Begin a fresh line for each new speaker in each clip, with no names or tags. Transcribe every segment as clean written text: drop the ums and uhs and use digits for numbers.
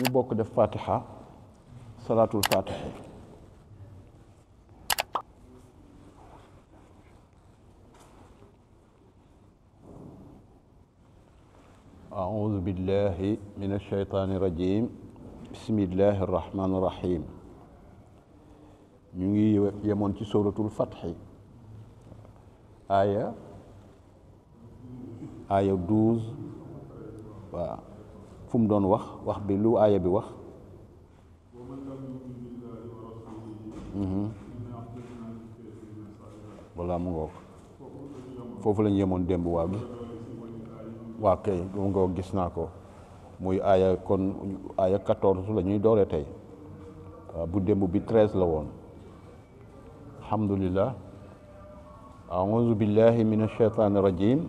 ñu bokk def fatiha salaatul fatiha أعوذ بالله من الشيطان الرجيم بسم الله الرحمن الرحيم ñu ngi yemoon ci suratul fatxi aaya 12 waaw fu mu doon wax bi lu aaya bi wax walla mu ngoog foofu lañu yemoon démb waaw gi waa kay mu ngoog gis naa ko muy aaya kon aaya 14 la ñuy doore tey bu démb bi 13 la woon alhamdulillah a'udhu billahi minash shaitanir rajim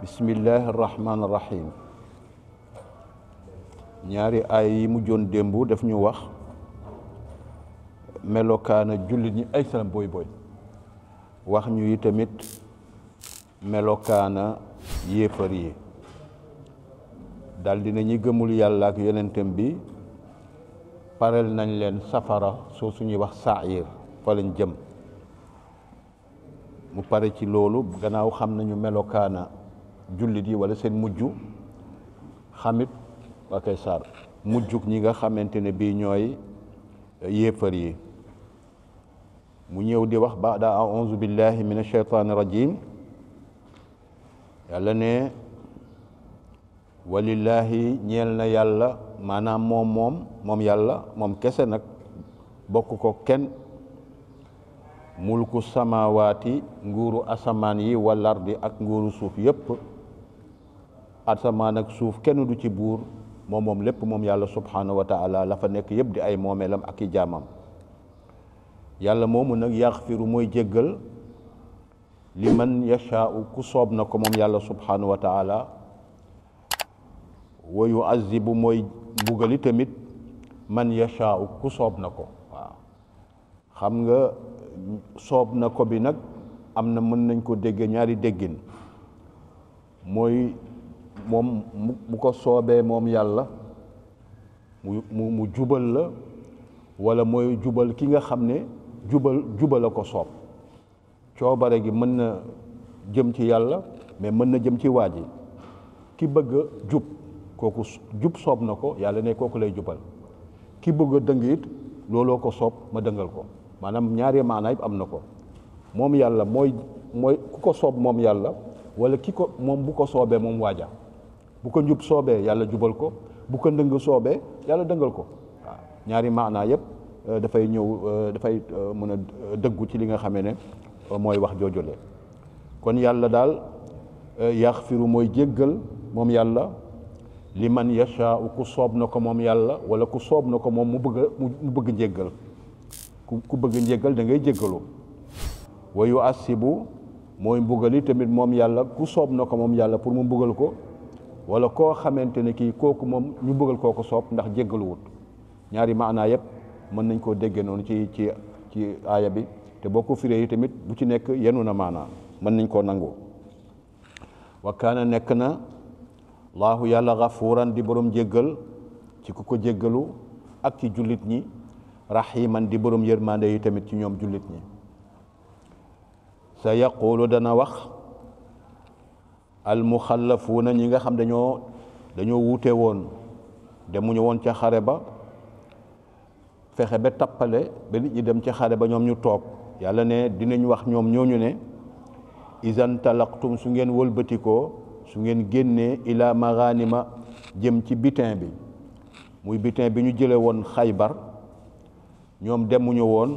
bismillahir rahmanir rahim ñaari aaya yi mu joon démb daf ñu wax melokaana jullit ñi ay salam booy wax ñu yi tamit melokaana yéefar yi daldi na ñi gëmul yàlla ak yonentam bi parel nañ leen safara soo suñuy wax saayir fa lañ jëm mu pare ci loolu gannaaw xam nañu melokaana jullit yi wala seen mujj xamit waa kay saar mujjuk ñi nga xamante ne bii ñooy yéefar yi mu ñëw di wax baada a'uuzu billahi min ashaytaani rajim yàlla ne walillahi ñeel na yàlla maanaam moom yàlla moom kese nag bokk ko kenn mulku samawaati nguuru asamaan yi wal ardi ak nguuru suuf yépp asamaan ak suuf kenn du ci buur moom lépp moom yàlla subhanahu wa taala la fa nekk yépp di ay moomeelam ak i jaamam yàlla moomu nag yaxfiru mooy jéggal li man yashaa'u ku soob na ko moom yàlla subhanahu wa taala wa yu'azzibu mooy mbugali tamit man yashaa'u ku soob na ko waaw xam nga soob na ko bi nag am na mën nañ ko dégge ñaari déggin mooy moom mu ko soobee moom yàlla mu jubal la wala mooy jubal ki nga xam ne jubal a ko soob coobare gi mën na jëm ci yàlla mais mën na jëm ci waa ji ki bëgg a jub kooku jub soob na ko yàlla ne kooku lay jubal ki bëgg a dëng it looloo ko soob ma dëngal ko maanaam ñaari maanaay am na ko moom yàlla mooy ku ko soob moom yàlla wala ki ko moom bu ko soobee moom waaja bu ko njub soobee yàlla jubal ko bu ko ndëng soobee yàlla dëngal ko waaw ñaari maanaa yëpp dafay ñëw dafay mën a dëggu ci li nga xamee ne mooy wax joojule kon yàlla daal yaxfiru mooy jéggal moom yàlla li man yashaa'u ku soob na ko moom yàlla wala ku soob na ko moom mu bëgg njéggal ku bëgg njéggal da ngay jéggalu wa yu'assibu mooy mbugali tamit moom yàlla ku soob na ko moom yàlla pour mu mbugal ko wala koo xamante ne kii kooku moom ñu bëggal koo ko soob ndax jéggaluwut ñaari maanaa yëpp mën nañ koo dégge noonu ci aaya bi te boo ko firee yi tamit bu ci nekk yenu na maanaa mën nañ koo nangu wa kaana nekk na laahu yàlla gafuuran di borom jéggal ci ku ko jéggalu ak ci jullit ñi rahiman di borom yërmande yi tamit ci ñoom jullit ñi sa yaqulu dana wax almuxallafuuna ñi nga xam dañoo wuute woon demuñu woon ca xare ba fexe ba tappale ba nit ñi dem ca xare ba ñoom ñu toog yàlla ne dinañ wax ñoom ñooñu ne izan talaqtum su ngeen wëlbatikoo su ngeen génnee ila maghanima jëm ci butin bi muy butin bi ñu jële woon Xaybar ñoom demuñu woon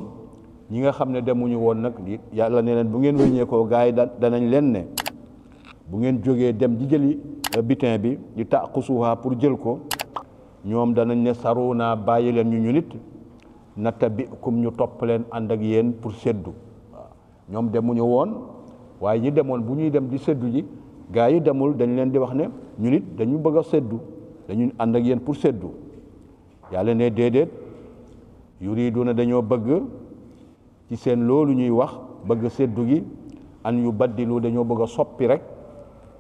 ñi nga xam ne demuñu woon nag yàlla ne leen bu ngeen wëññeekoo gars yi danañ leen ne bu ngeen jógee dem di jëli butin bi di taqusuha pour jël ko ñoom danañ ne saruna bàyyi leen ñu nit natabi'kum ñu topp leen ànd ak yéen pour seddu waaw ñoom demuñu woon waaye ñi demoon bu ñuy dem di seddu ji gaa yi demul dañ leen di wax ne ñu nit dañu bëgg a seddu dañu ànd ak yéen pour seddu yàlla ne déedéet yuriduna dañoo bëgg ci seen loolu ñuy wax bëgg seddu gi an yu baddilu dañoo bëgg a soppi rek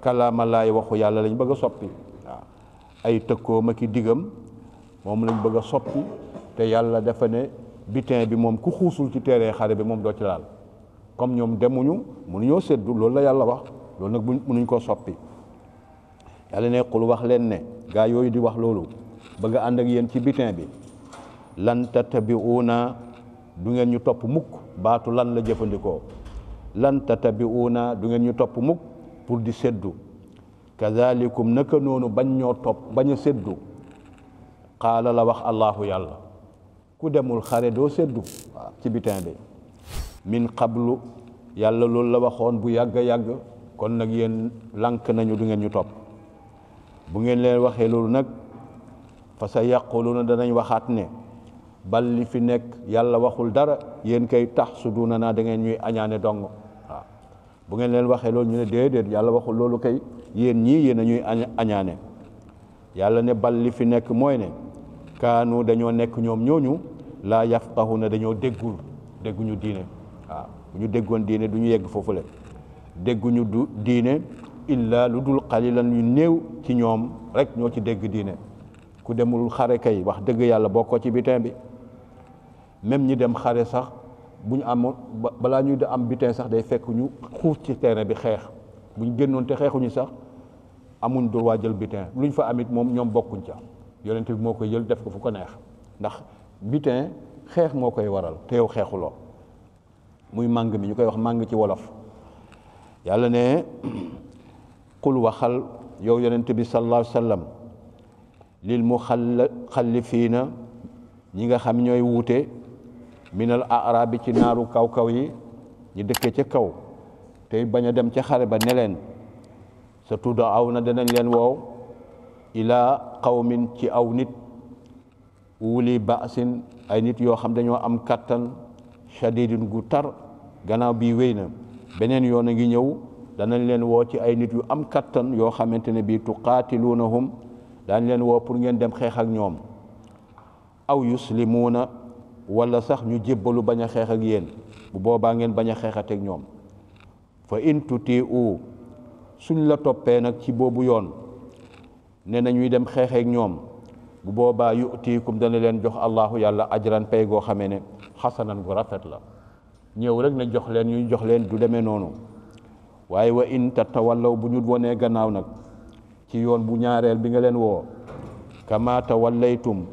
kalaamalaay waxu yàlla lañ bëgg a soppi waaw ay tëkkoom ak i digam moom lañ bëgg a soppi te yàlla dafa ne butin bi moom ku xuusul ci terrain xare bi moom doo ci laal comme ñoom demuñu mënuñoo séddu loolu la yàlla wax loolu nag mënuñ koo soppi yàlla ne qul wax leen ne gaa yooyu di wax loolu bëgg a ànd ak yéen ci butin bi lan tattabi'una du ngeen ñu topp mukk baatu lan la jëfandikoo lan tattabi'una du ngeen ñu topp mukk pour di séddu kazalikum naka noonu bañ ñoo topp bañ a séddu qaala la wax allahu yàlla ku demul xare doo séddu waaw ci butin bi min qablu yàlla loolu la waxoon bu yàgg yàgg kon nag yéen lànk nañu du ngeen ñu topp bu ngeen leen waxee loolu nag fa sa yaquluna danañ waxaat ne bal li fi nekk yàlla waxul dara yéen kay tax su duna naa da ngeen ñuy añaane dong waaw bu ngeen leen waxee loolu ñu ne déedéet yàlla waxul loolu kay yéen ñii yéen a ñuy añaane yàlla ne bal li fi nekk mooy ne kaanu dañoo nekk ñoom ñooñu laa yafqahuna dañoo dégguñu diine waaw bu ñu déggoon diine du ñu yegg foofu le dégguñu du diine illa lu dul xalilan yu néew ci ñoom rek ñoo ci dégg diine ku demul xare kay wax dëgg yàlla bokkoo ci butin bi même ñi dem xare sax bu ñu amoon balaa ñuy am butin sax day fekk ñu xuus ci terrain bi xeex bu ñu génnoon te xeexuñu sax amuñ droit jël butin luñ fa amit moom ñoom bokkuñ ca yonent bi moo koy jël def ko fu ko neex ndax butin xeex moo koy waral te yow xeexuloo muy màng mi ñu koy wax màng ci wolof yàlla ne qul waxal yow yonent bi sallallahu alayhi wa sallam lil muxallifiina ñi nga xam ñooy wuute minal arabi ci naaru kaw-kaw yi ñu dëkkee ca kaw tey bañ a dem ca xare ba ne leen sa tudda aw na danañ leen woow ilaa qawmin ci aw nit wuli baasin ay nit yoo xam dañoo am kattan shadidin gu tar gannaaw bii wéy na beneen yoon a ngi ñëw danañ leen woo ci ay nit yu am kattan yoo xamante ne bii tuqaatiluunahum daañ leen woo pour ngeen dem xeex ak ñoom aw yuslimuuna wala sax ñu jébbalu bañ a xeex ak yéen bu boobaa ngeen bañ a xeexate ak ñoom fa in tutiu suñ la toppee nag ci boobu yoon ne nañuy dem xeex ak ñoom bu boobaa yutiikum dana leen jox allahu yàlla ajran pay goo xamee ne xasanan gu rafet la ñëw rek ne jox leen ñu jox leen du demee noonu waaye wa in tatawallaw bu ñu wonee gannaaw nag ci yoon bu ñaareel bi nga leen woo kama tawallaytum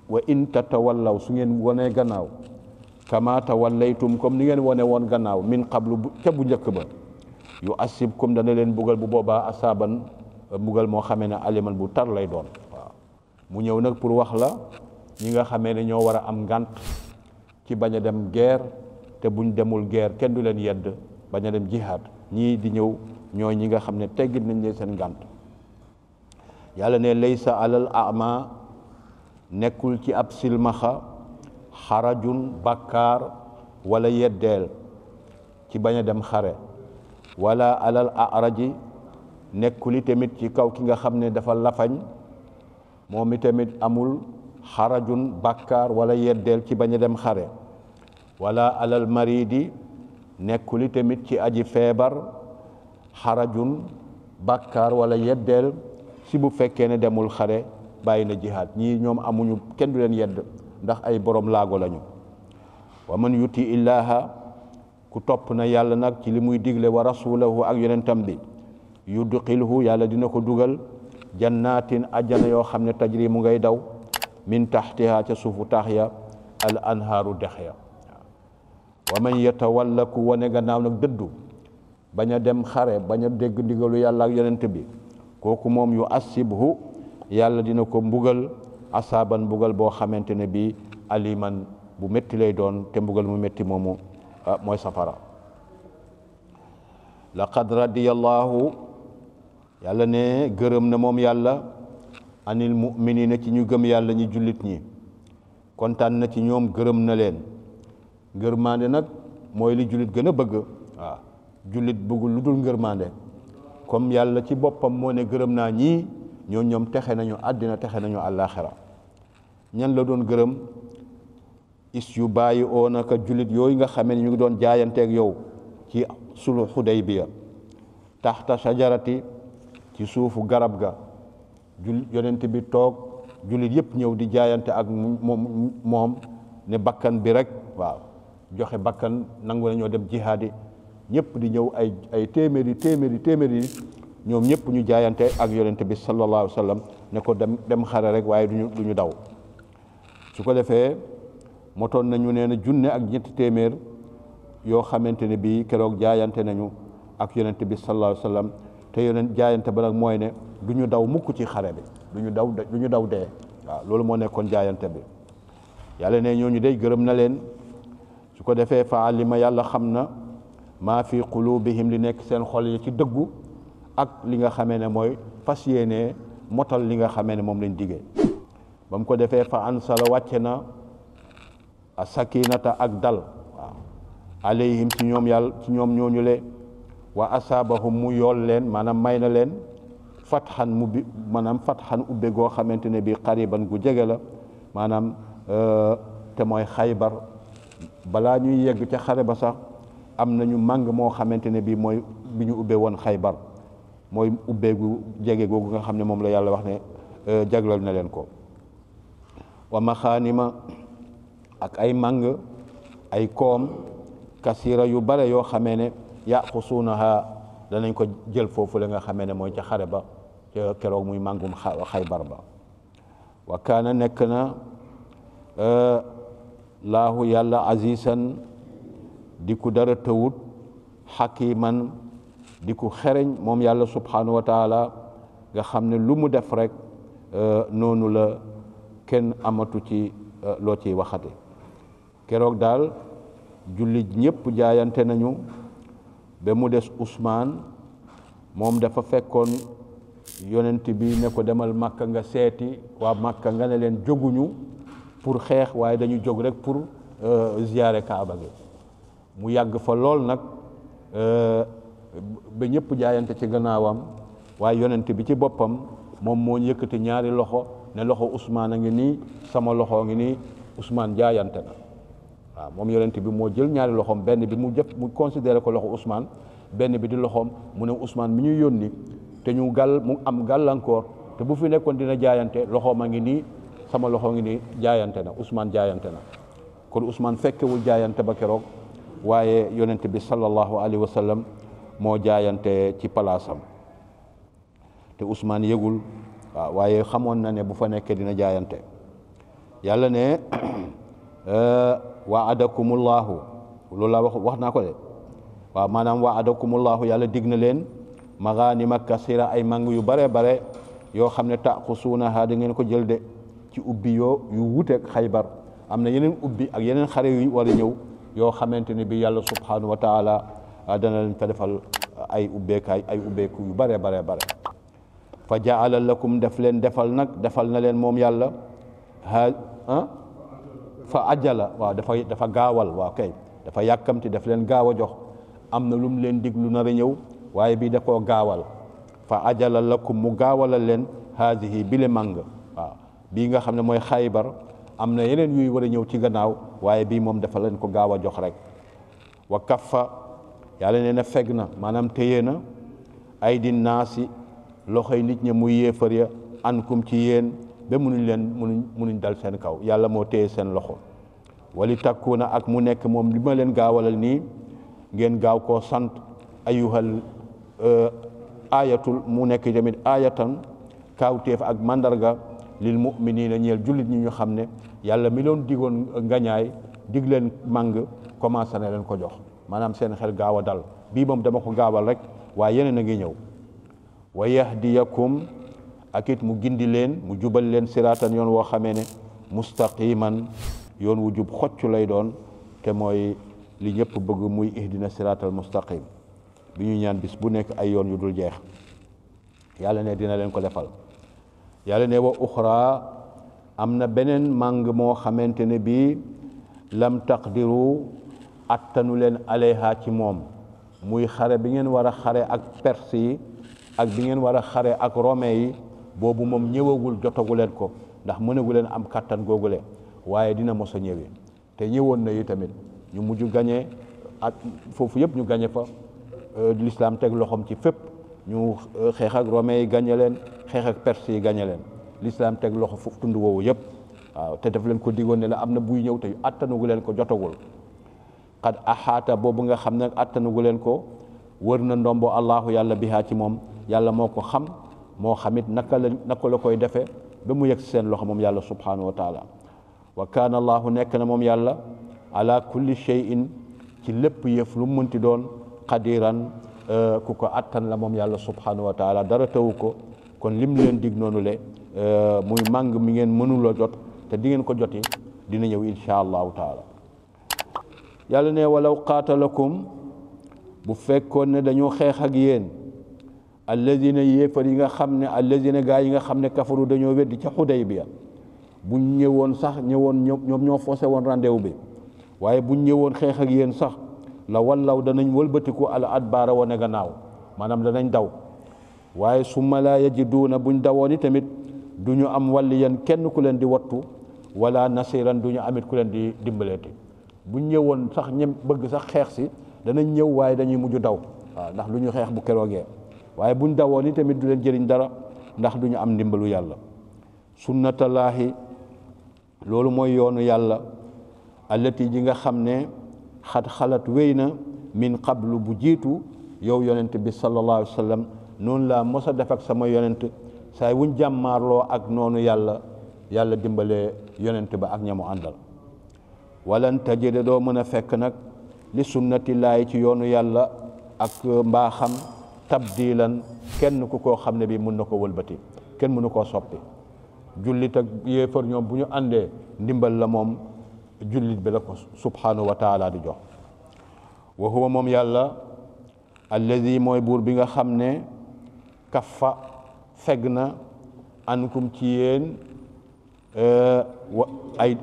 wa in tatawallaw su ngeen wonee gannaaw kama tawallaytum comme ni ngeen wone woon gannaaw min qablu ca bu njëkk ba yu asibkum dana leen bugal bu boobaa asaaban bugal moo xamee ne aliman bu tar lay doon waaw mu ñëw nag pour wax la ñi nga xamee ne ñoo war a am ngant ci bañ a dem guerre te buñ demul guerre kenn du leen yedd bañ a dem jihaad ñii di ñëw ñooy ñi nga xam ne teggit nañ leen seen ngant yàlla ne laysa alal ama nekkul ci ab silmaxa xarajun bakkaar wala yeddeel ci bañ a dem xare wala alal araji nekkul tamit ci kaw ki nga xam ne dafa lafañ moom i tamit amul xarajun bakkaar wala yeddeel ci bañ a dem xare wala alal maridi nekkul tamit ci aji feebar xarajun bakkaar wala yeddeel si bu fekkee ne demul xare bàyyi na jihaad ñii ñoom amuñu kenn du leen yedd ndax ay borom laago lañu wa man yuti illaha ku topp na yàlla nag ci li muy digle wa rasulahu ak yonentam bi yudxilhu yàlla dina ko dugal jannatin ajjana yoo xam ne tajri mu ngay daw min taxtiha ca suufu taax ya al anhaaru dex ya wa man yatawalla ku wane gannaaw nag dëddu bañ a dem xare bañ a dégg ndigalu yàlla ak yonent bi kooku moom yu asibhu yàlla dina ko mbugal asaaban mbugal boo xamante ne bii aliman bu métti lay doon te mbugal mu métti moomu mooy safara laqad radiyallahu yàlla ne gërëm na moom yàlla anil muminina ci ñu gëm yàlla ñi jullit ñi kontaan na ci ñoom gërëm na leen ngërmande nag mooy li jullit gën a bëgg waaw jullit bëggul lu dul ngërmande comme yàlla ci boppam moo ne gërëm naa ñii ñoom texe nañu àddina texe nañu àllaaxira ñan la doon gërëm is yu bàyyi oo naka jullit yooyu nga xamee ne ñu ngi doon jaayanteeg yow ci sulhu Xudaybiya taxta shajarati ci suufu garab ga yonent bi toog jullit yëpp ñëw di jaayante ak moom ne bakkan bi rek waaw joxe bakkan nangu na ñoo dem jihaadi ñëpp di ñëw ay téeméeri ñoom ñëpp ñu jaayante ak yonent bi sallallahu alayhi wa sallam ne ko dem xare rek waaye duñu daw su ko defee motoon nañu nee na junne ak ñetti téeméer yoo xamante ne bii keroog jaayante nañu ak yonent bi sallallahu alayhi wa sallam te yonent jaayante ba nag mooy ne du ñu daw mukk ci xare bi du ñu daw dee waaw loolu moo nekkoon jaayante bi yàlla ne ñooñu day gërëm na leen su ko defee fa alima yàlla xam na maa fi qulubihim li nekk seen xol yi ci dëggu ak li nga xamee ne mooy fas yéene motal li nga xamee ne moom lañ diggee ba mu ko defee fa ansala wàcce na a sakinata ak dal waaw alayhim ci ñoom yàlla ci ñoom ñooñu le wa asaabahum mu yool leen maanaam may na leen fatxan fatxan ubbe goo xamante ne bii xariban gu jege la maanaam te mooy xaybar balaa ñuy yegg ca xare ba sax am nañu màng moo xamante ne bii mooy bi ñu ubbee woon xaybar mooy ubbee gu jege googu nga xam ne moom la yàlla wax ne jaglal na leen ko wa maxaanima ak ay màng ay koom kasira yu bare yoo xamee ne yaqusuunaha danañ ko jël foofu la nga xamee ne mooy ca xare ba ca keroog muy màngum xaybar ba wa kaana nekk na laahu yàlla azizan di ku dara tëwut xakiman di ku xereñ moom yàlla subhanahu wa taala nga xam ne lu mu def rek noonu la kenn amatu ci loo ciy waxate keroog daal jullit ñëpp jaayante nañu ba mu des Ousmane moom dafa fekkoon yonent bi ne ko demal Makka nga seeti waa Makka nga ne leen jóguñu pour xeex waaye dañu jóg rek pour ziyaare Kaaba gi mu yàgg fa lool nag ba ñëpp jaayante ci gannaawam waaye yonent bi ci boppam moom moo yëkkati ñaari loxo ne loxo Ousmane a ngi nii sama loxo ngi nii Ousmane jaayante na waaw moom yonent bi moo jël ñaari loxoom benn bi mu considéré ko loxo Ousmane benn bi di loxoom mu ne Ousmane mi ñu yónni te mu am gàllankoor te bu fi nekkoon dina jaayante loxoom a ngi nii sama loxo ngi nii jaayante na Ousmane jaayante na kon Ousmane fekkewul jaayante ba keroog waaye yonent bi sallallahu alayhi wa sallam moo jaayante ci palaasam te Ousmane yëgul waaw waaye xamoon na ne bu fa nekkee dina jaayante yàlla ne waadakumullahu loolu laa wax naa ko de waaw maanaam waadakumullahu yàlla dig na leen maganima kasira ay mang yu bare bare yoo xam ne taqusuunaha da ngeen ko jël de ci ubbi yu wuteeg xaybar am na yeneen ubbi ak yeneen xare yu war a ñëw yoo xamante ne bi yàlla subhanahu wa taala dana leen fa defal ay ubbeeku yu bare bare bare fa jaala lakum defal na leen moom yàlla fa ajala waaw dafa gaawal waaw kay dafa yàkkamti daf leen gaaw a jox am na lu mu leen dig lu nar a ñëw waaye bii da koo gaawal fa ajala lakum mu gaawalal leen haadihi bile màng waaw bii nga xam ne mooy xaybar am na yeneen yuy war a ñëw ci gannaaw waaye bii moom dafa leen ko gaaw a jox rek wa kaffa yàlla nee na feg na maanaam téye na ay di naasi loxoy nit ñi muy yéefar ya ankum ci yéen ba munuñ dal seen kaw yàlla moo téye seen loxo wali takkuuna ak mu nekk moom li ma leen gaawalal nii ngeen gaaw koo sant ayuhal ayatul mu nekk tamit ayatan kaawteef ak mandarga lil muminina ñeel jullit ñi ñu xam ne yàlla mi doon digoon ngañaay dig leen màng commencé na leen ko jox maanaam seen xel gaaw a dal bii moom dama ko gaawal rek waaye yeneen a ngi ñëw wa yahdiyakum ak it mu gindi leen mu jubal leen siraatan yoon woo xamee ne mustaqiman yoon wu jub xocc lay doon te mooy li ñëpp bëgg muy ihdina siraatal mustaqim bi ñu ñaan bis bu nekk ay yoon yu dul jeex yàlla ne dina leen ko defal yàlla ne wa uxra am na beneen màng moo xamante ne bii lam taqdiru attanu leen alayha ci moom muy xare bi ngeen war a xare ak perse yi ak bi ngeen war a xare ak rome yi boobu moom ñëwagul jotagu leen ko ndax mënagu leen am kattan googule waaye dina mos a ñëwee te ñëwoon na yi tamit ñu mujj gañe ak foofu yëpp ñu gañe fa l'islam teg loxoom ci fépp ñu xeex ak romains yi gañe leen, xeex ak perse yi gañe leen. L'islam teg loxo foofu tund woowu yëpp waaw te daf leen ko digoon ne la am na buy ñëw te attanugu leen ko jotagul. xad axaata boobu nga xam ne attanugu leen ko wër na ndombo allahu yàlla bihaa ci moom, yàlla moo ko xam, moo xamit naka la koy defee ba mu yegg seen loxo moom yàlla subhanahu wa taala. wa kaana allahu nekk na moom yàlla ala kulli shay'in ci lépp yëf lu mu mënti doon qadiran ku ko attan la moom yàlla subhanahu wa taala, dara tawu ko. kon lim leen dig noonu le muy màng mi ngeen mënula jot te di ngeen ko joti dina ñëw insha allahu taala. yàlla ne walaw qaatalakum bu fekkoon ne dañoo xeex ak yéen alladina yéefar yi nga xam ne alladina gaa yi nga xam ne kafaru dañoo weddi ca Xudaybiya, buñ ñëwoon sax ñoom ñoo forcé woon rendez-vous bi, waaye buñ ñëwoon xeex ak yéen sax la wallaw danañ wëlbatiku al adbaara wane gannaaw, maanaam danañ daw. waaye summa laa yajiduuna buñ dawoon i tamit du ñu am waliyan kenn ku leen di wattu wala nasiran du ñu amit ku leen di dimbaleeti. buñ ñëwoon sax bëgg sax xeex si danañ ñëw waaye dañuy mujj daw waaw ndax lu ñu xeex bu keroogee, waaye buñ dawoon i tamit du leen jëriñ dara ndax du ñu am ndimbalu yàlla. sunnatallaahi loolu mooy yoonu yàlla allati ji nga xam ne xat xalat wéy na min qablu bu jiitu yow yonent bi sallallahu alayhi wa sallam, noonu laa mos a def ak sama yonent saay wuñ jàmmaarloo ak noonu yàlla dimbalee yonent ba ak ñamu àndal. walan tajida doo mën a fekk nag li sunnatillaahi ci yoonu yàlla ak mbaaxam tabdilan kenn ku koo xam ne bi mun na ko wëlbati, kenn mënu koo soppi. jullit ak yéefar ñoom bu ñu àndee ndimbal la moom jullit bi la ko subhanahu wa taala di jox. wa huwa moom yàlla alladi mooy buur bi nga xam ne kaffa feg na ankum ci yéen ay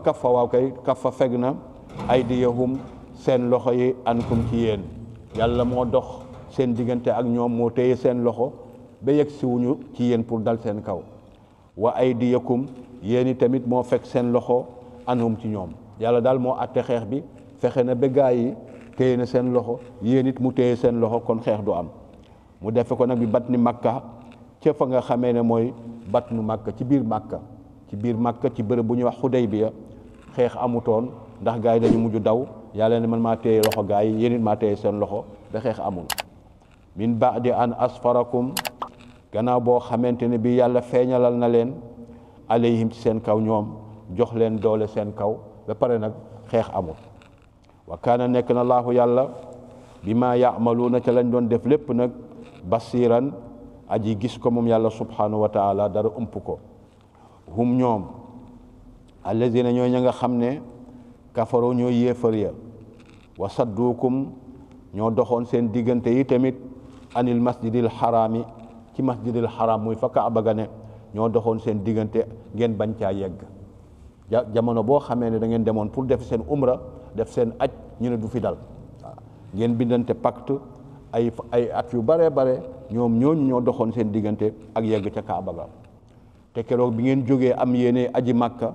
kaffa waaw kay kaffa feg na aydiyahum seen loxo yi ankum ci yéen. yàlla moo dox seen diggante ak ñoom, moo téye seen loxo ba yegg siwuñu ci yéen pour dal seen kaw. wa aydiyakum yéen i tamit moo fekk seen loxo anhum ci ñoom. yàlla daal moo àtte xeex bi, fexe na ba gaa yi téye na seen loxo, yéen it mu téye seen loxo, kon xeex du am. mu defe ko nag bi batni makka ca fa nga xamee ne mooy batnu makka ci biir makka ci bërëb bu ñuy wax Xudaybiya xeex amutoon ndax gaa yi dañu mujj daw. yàlla ne man maa téye loxo gaa yi, yéen it maa téye seen loxo ba xeex amul. min baadi an asfarakum gannaaw boo xamante ne bi yàlla feeñalal na leen alayhim ci seen kaw, ñoom jox leen doole seen kaw ba pare nag xeex amul. wa kaana nekk na laahu yàlla bi maa yaamaluuna ca lañ doon def lépp nag basiran aji gis ko moom yàlla subhanahu wa taala, dara ëmp ko. hum ñoom allazina ñooy ña nga xam ne kafaroo ñoo yéefar ya, wa sadduukum ñoo doxoon seen diggante yi tamit anil masjidil xaraami ci masjidil xaraam muy fa Kaaba ga ne, ñoo doxoon seen diggante ngeen bañ caa yegg. jamono boo xamee ne da ngeen demoon pour def seen umra, def seen aj, ñu ne du fi dal waaw ngeen bindante pacte ay at yu bare ñoom ñooñu ñoo doxoon seen diggante ak yegg ca Kaaba ga. te keroog bi ngeen jógee am yéene aji Makka,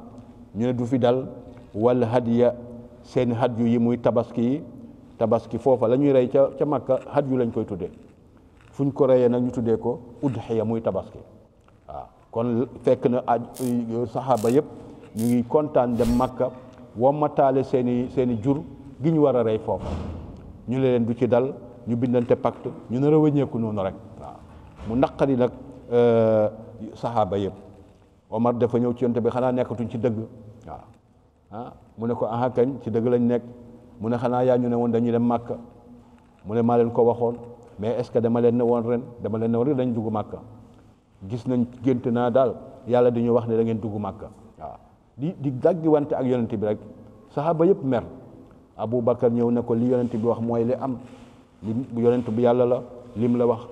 ñu ne du fi dal. wal hadiya seen hadyu yi muy tabaski foofa la ñuy rey ca Makka, hadyu lañ koy tuddee. fuñ ko reyee nag ñu tuddee ko udhiya muy tabaski waaw. kon fekk na saxaaba yëpp ñu ngi kontaan dem Makka wommataale seeni jur gi ñu war a rey foofa. ñu leen du ci dal, ñu bindante pacte, ñu nar a wëññeeku noonu rek waaw. mu naqari nag saxaaba yëpp. Omar dafa ñëw ci yonte bi, xanaa nekkatuñ ci dëgg waaw mu ne ko aha kañ ci dëgg lañ nekk. mu ne xanaa yaa ñu ne woon dañuy dem Makka. mu ne maa leen ko waxoon, mais est-ce que dama leen ne woon ren dañ dugg Makka. gis nañ gént naa daal yàlla di ñu wax ne da ngeen dugg Makka waaw. di daggi wante ak yonent bi rek, saxaaba yëpp mer. Aboubacar ñëw ne ko li yonent bi wax mooy li am, li yonent bi yàlla la, lim la wax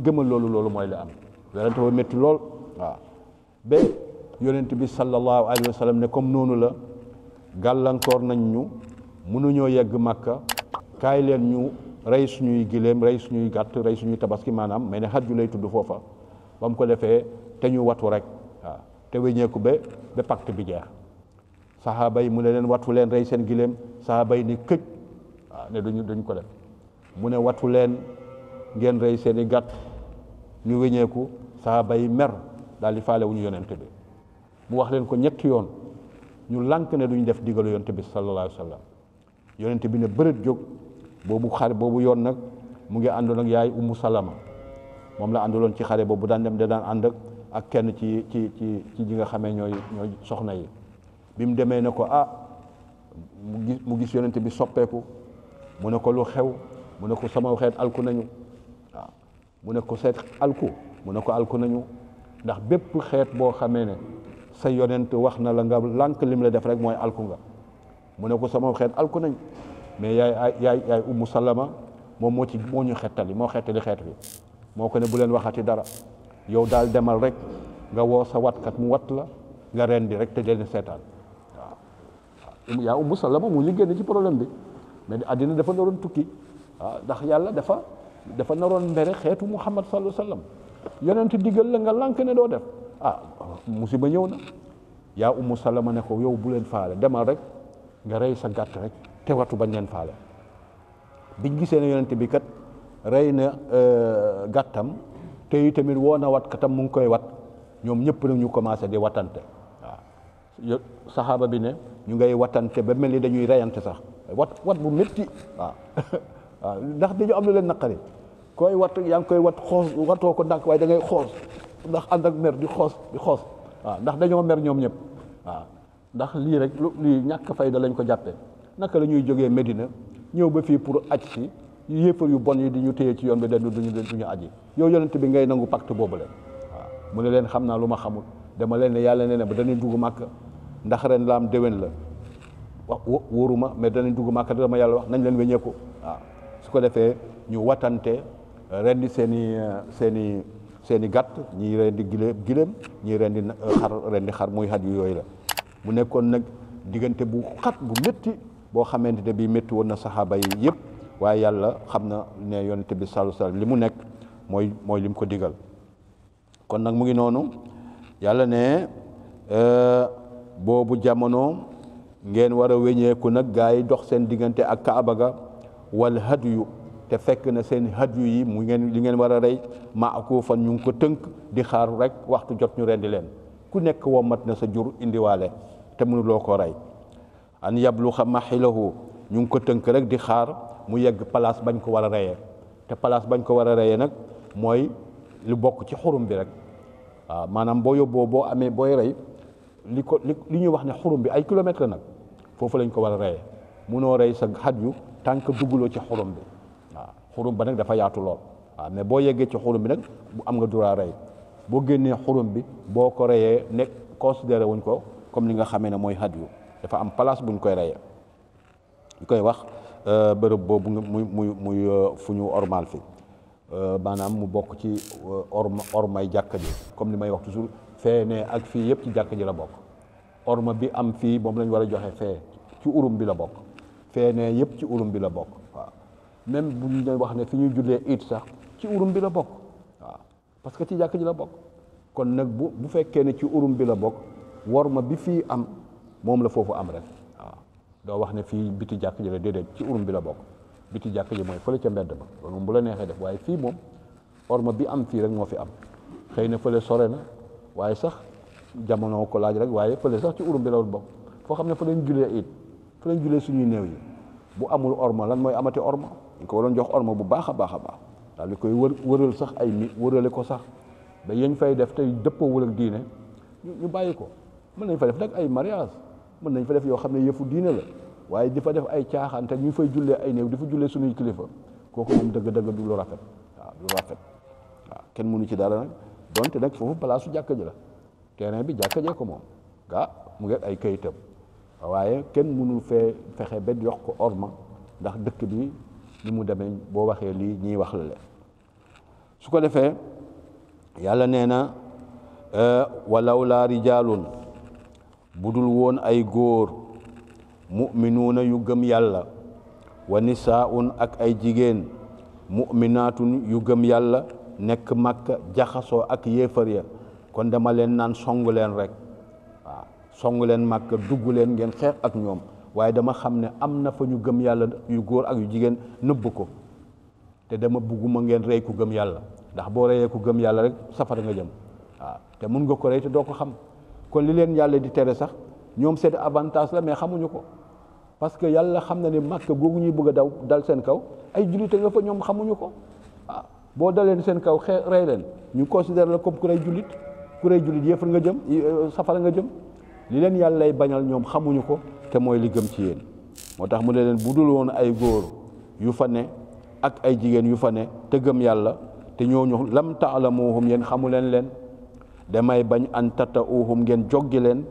gëmal loolu mooy li am. yonent ba métti lool waaw. ba yonent bi sallallahu alayhi wa sallam ne comme noonu la, gàllankoor nañ ñu, mënuñoo yegg Makka, kaay leen ñu rey suñuy giléem, rey suñuy gàtt, rey suñuy tabaski, maanaam mais ne xaj ju lay tudd foofa. ba mu ko defee te ñu watu rek waaw, te wéññeeku ba pacte bi jeex. saxaaba yi mu ne leen watu leen rey seen giléem, saxaaba yi ni këj waaw ne duñ ko def. mu ne watu leen ngeen rey seeni gàtt ñu wéñeeku sahaaba yi mer daal di faale wuñu yonent bi mu wax leen ko ñetti yoon ñu lànk ne duñ def digalu yonent bi sallallahu alayhi wa sallam yonent bi ne bërët jóg boobu xare boobu yoon nag mu ngi àndoon ak yaay Ummu Salama moom la àndaloon ci xare boobu daan dem da daan ànd ak kenn ci ñi nga xamee ñooy soxna yi bi mu demee ne ko mu gis yonent bi soppeeku mu ne ko lu xew mu ne ko sama xeet alku nañu waaw mu ne ko seet alku mu ne ko alku nañu ndax bépp xeet boo xamee ne sa yonent wax na la nga lànk lim la def rek mooy alku nga mu ne ko sama xeet alku nañ mais yaay Ummu Salama moom moo ñu xettali moo xettali xeet bi moo ko ne bu leen waxati dara yow daal demal rek nga woo sa watkat mu wat la nga rendi rek te leen seetaan waaw yaa Ummu Salama mu liggéey ci problème bi mais àddina dafa naroon tukki waaw ndax yàlla dafa naroon mbere xeetu Muhammad sallallahu alayhi wa sallam yonent diggal la nga lànk ne doo def musiba ñëw na yaa Ummu Salama ne ko yow bu leen faale demal rek nga rey sa gàtt rek te watu bañ leen faale biñ gisee ne yonent bi kat rey na gàttam te tamit woo na wat katam mu ngi koy wat ñoom ñëpp nag ñu commencé di watante waaw saxaaba bi ne ñu ngay watante ba mel ni dañuy reyante sax wat bu métti waaw ndax dañu am lu leen naqari koy wat yaa ngi koy wat xoos watoo ko ndànk waaye da ngay xoos ndax ànd ak mer di xoos waaw ndax dañoo mer ñoom ñëpp waaw ndax lii rek lii ñàkk fayda lañ ko jàppee naka la ñuy jógee Medina ñëw ba fii pour aj si yéefar yu bon yi di ñu téye ci yoon bi dañu duñu aji yow yonent bi ngay nangu pacte boobu leen waaw mu ne leen xam naa lu ma xamul dama leen ne yàlla nee na ba danañ dugg màkk ndax ren la am déwén la wax wóoruma mais danañ dugg màkk dama yàlla wax nañ leen weññeeku waaw su ko defee ñu watante rendi seeni gàtt ñii rendi giléem ñii rendi xar muy xat yu yooyu la mu nekkoon nag diggante bu xat bu métti boo xamante ne bii métti woon na saxaaba yi yëpp waaye yàlla xam na ne yonent bi sallallahu alayhi wasallam li mu nekk mooy li mu ko digal kon nag mu ngi noonu yàlla ne boobu jamono ngeen war a weñeeku nag gaa yi dox seen diggante ak Kaaba ga wal hadiyu te fekk na seen hadiyu yi mu ngeen li ngeen war a rey maakuufan ñu ngi ko tënk di xaar rek waxtu jot ñu rendi leen ku nekk womat na sa jur indiwaale te mënuloo ko rey an yabluxa maxilahu ñu ngi ko tënk rek di xaar mu yegg place bañ ko war a reyee te place bañ ko war a reyee nag mooy lu bokk ci xurum bi rek waaw maanaam boo yóbboo boo amee booy rey li ñuy wax ne xurum bi ay kilomètre la nag foofu lañ ko war a reyee munoo rey sa xaj yu tànk dugguloo ci xurum bi waaw xurum ba nag dafa yaatu lool waaw mais boo yeggee ci xurum bi nag bu am nga droit rey boo génnee xurum bi boo ko reyee nekk considéré wuñ ko comme li nga xamee ne mooy xaj yu dafa am place buñ koy reyee ñu koy wax bërëb boobu muy fu ñu ormal fi maanaam mu bokk ci ormay jàkka ji comme li may wax toujours fee ne ak fii yëpp ci jàkka ji la bokk orma bi am fii moom lañ war a joxe fee ci urum bi la bokk fee ne yëpp ci urum bi la bokk waaw même bu ñu wax ne fi ñuy jullee it sax ci urum bi la bokk waaw parce que ci jàkka ji la bokk kon nag bu fekkee ne ci urum bi la bokk worma bi fii am moom la foofu am rek waaw doo wax ne fii biti jàkk ji la déedéet ci urum bi la bokk biti jàkk ji mooy fële ca mbedd ba loolu moom bu la neexee def waaye fii moom orma bi am fii rek moo fi am xëy na fële sore na waaye sax jamono ko laaj rek waaye fële sax ci urum bi la bokk foo xam ne fa lañ julee it fa lañ julee suñuy néew yi bu amul orma lan mooy amati orma ñu ko waroon jox orma bu baax a baax a baax daal di koy wëral sax ay mi wërale ko sax ba yéen fay def tey dëppoowul ak diine ñu bàyyi ko mën nañ fa def nag ay mariage mën nañ fa def yoo xam ne yëfu diine la waaye di fa def ay caaxaan te ñu fay jullee ay néew di fa jullee suñuy kilifa kooku moom dëgg-dëgg du lu rafet waaw du rafet waaw kenn mënu ci dara nag donte nag foofu place su jàkka ji la terrain bi jàkka jee ko moom mu ngi ay kayitam waaye kenn mënul fexe ba jox ko orma ndax dëkk bi ni mu demee boo waxee lii ñiy wax la leen su ko defee yàlla nee na walaw laa rijaalun budul woon ay góor mu'minuuna yu gëm yàlla wa nisaa'un ak ay jigéen mu'minaatun yu gëm yàlla nekk Makka jaxasoo ak yéefar ya kon dama leen naan songu leen rek waaw songu leen Makka dugg leen ngeen xeex ak ñoom waaye dama xam ne am na fa ñu gëm yàlla yu góor ak yu jigéen nëbb ko te dama bugguma ngeen rey ku gëm yàlla ndax boo reyee ku gëm yàlla rek safara nga jëm waaw te mun nga ko rey te doo ko xam kon li leen yàlla di tere sax ñoom seen avantage la mais xamuñu ko parce que yàlla xam na ne Makka googu ñuy bëgg a daw dal seen kaw ay jullite nga fa ñoom xamuñu ko waaw boo daleen seen kaw rey leen ñu considère la comme ku rey jullit yéefar nga jëm safara nga jëm li leen yàlla lay bañal ñoom xamuñu ko te mooy li gëm ci yéen moo tax mu ne leen bu dul woon ay góor yu fa ne ak ay jigéen yu fa ne te gëm yàlla te ñooñu lam taalamuhum yéen xamu leen damay bañ an tatauhum ngeen joggi leen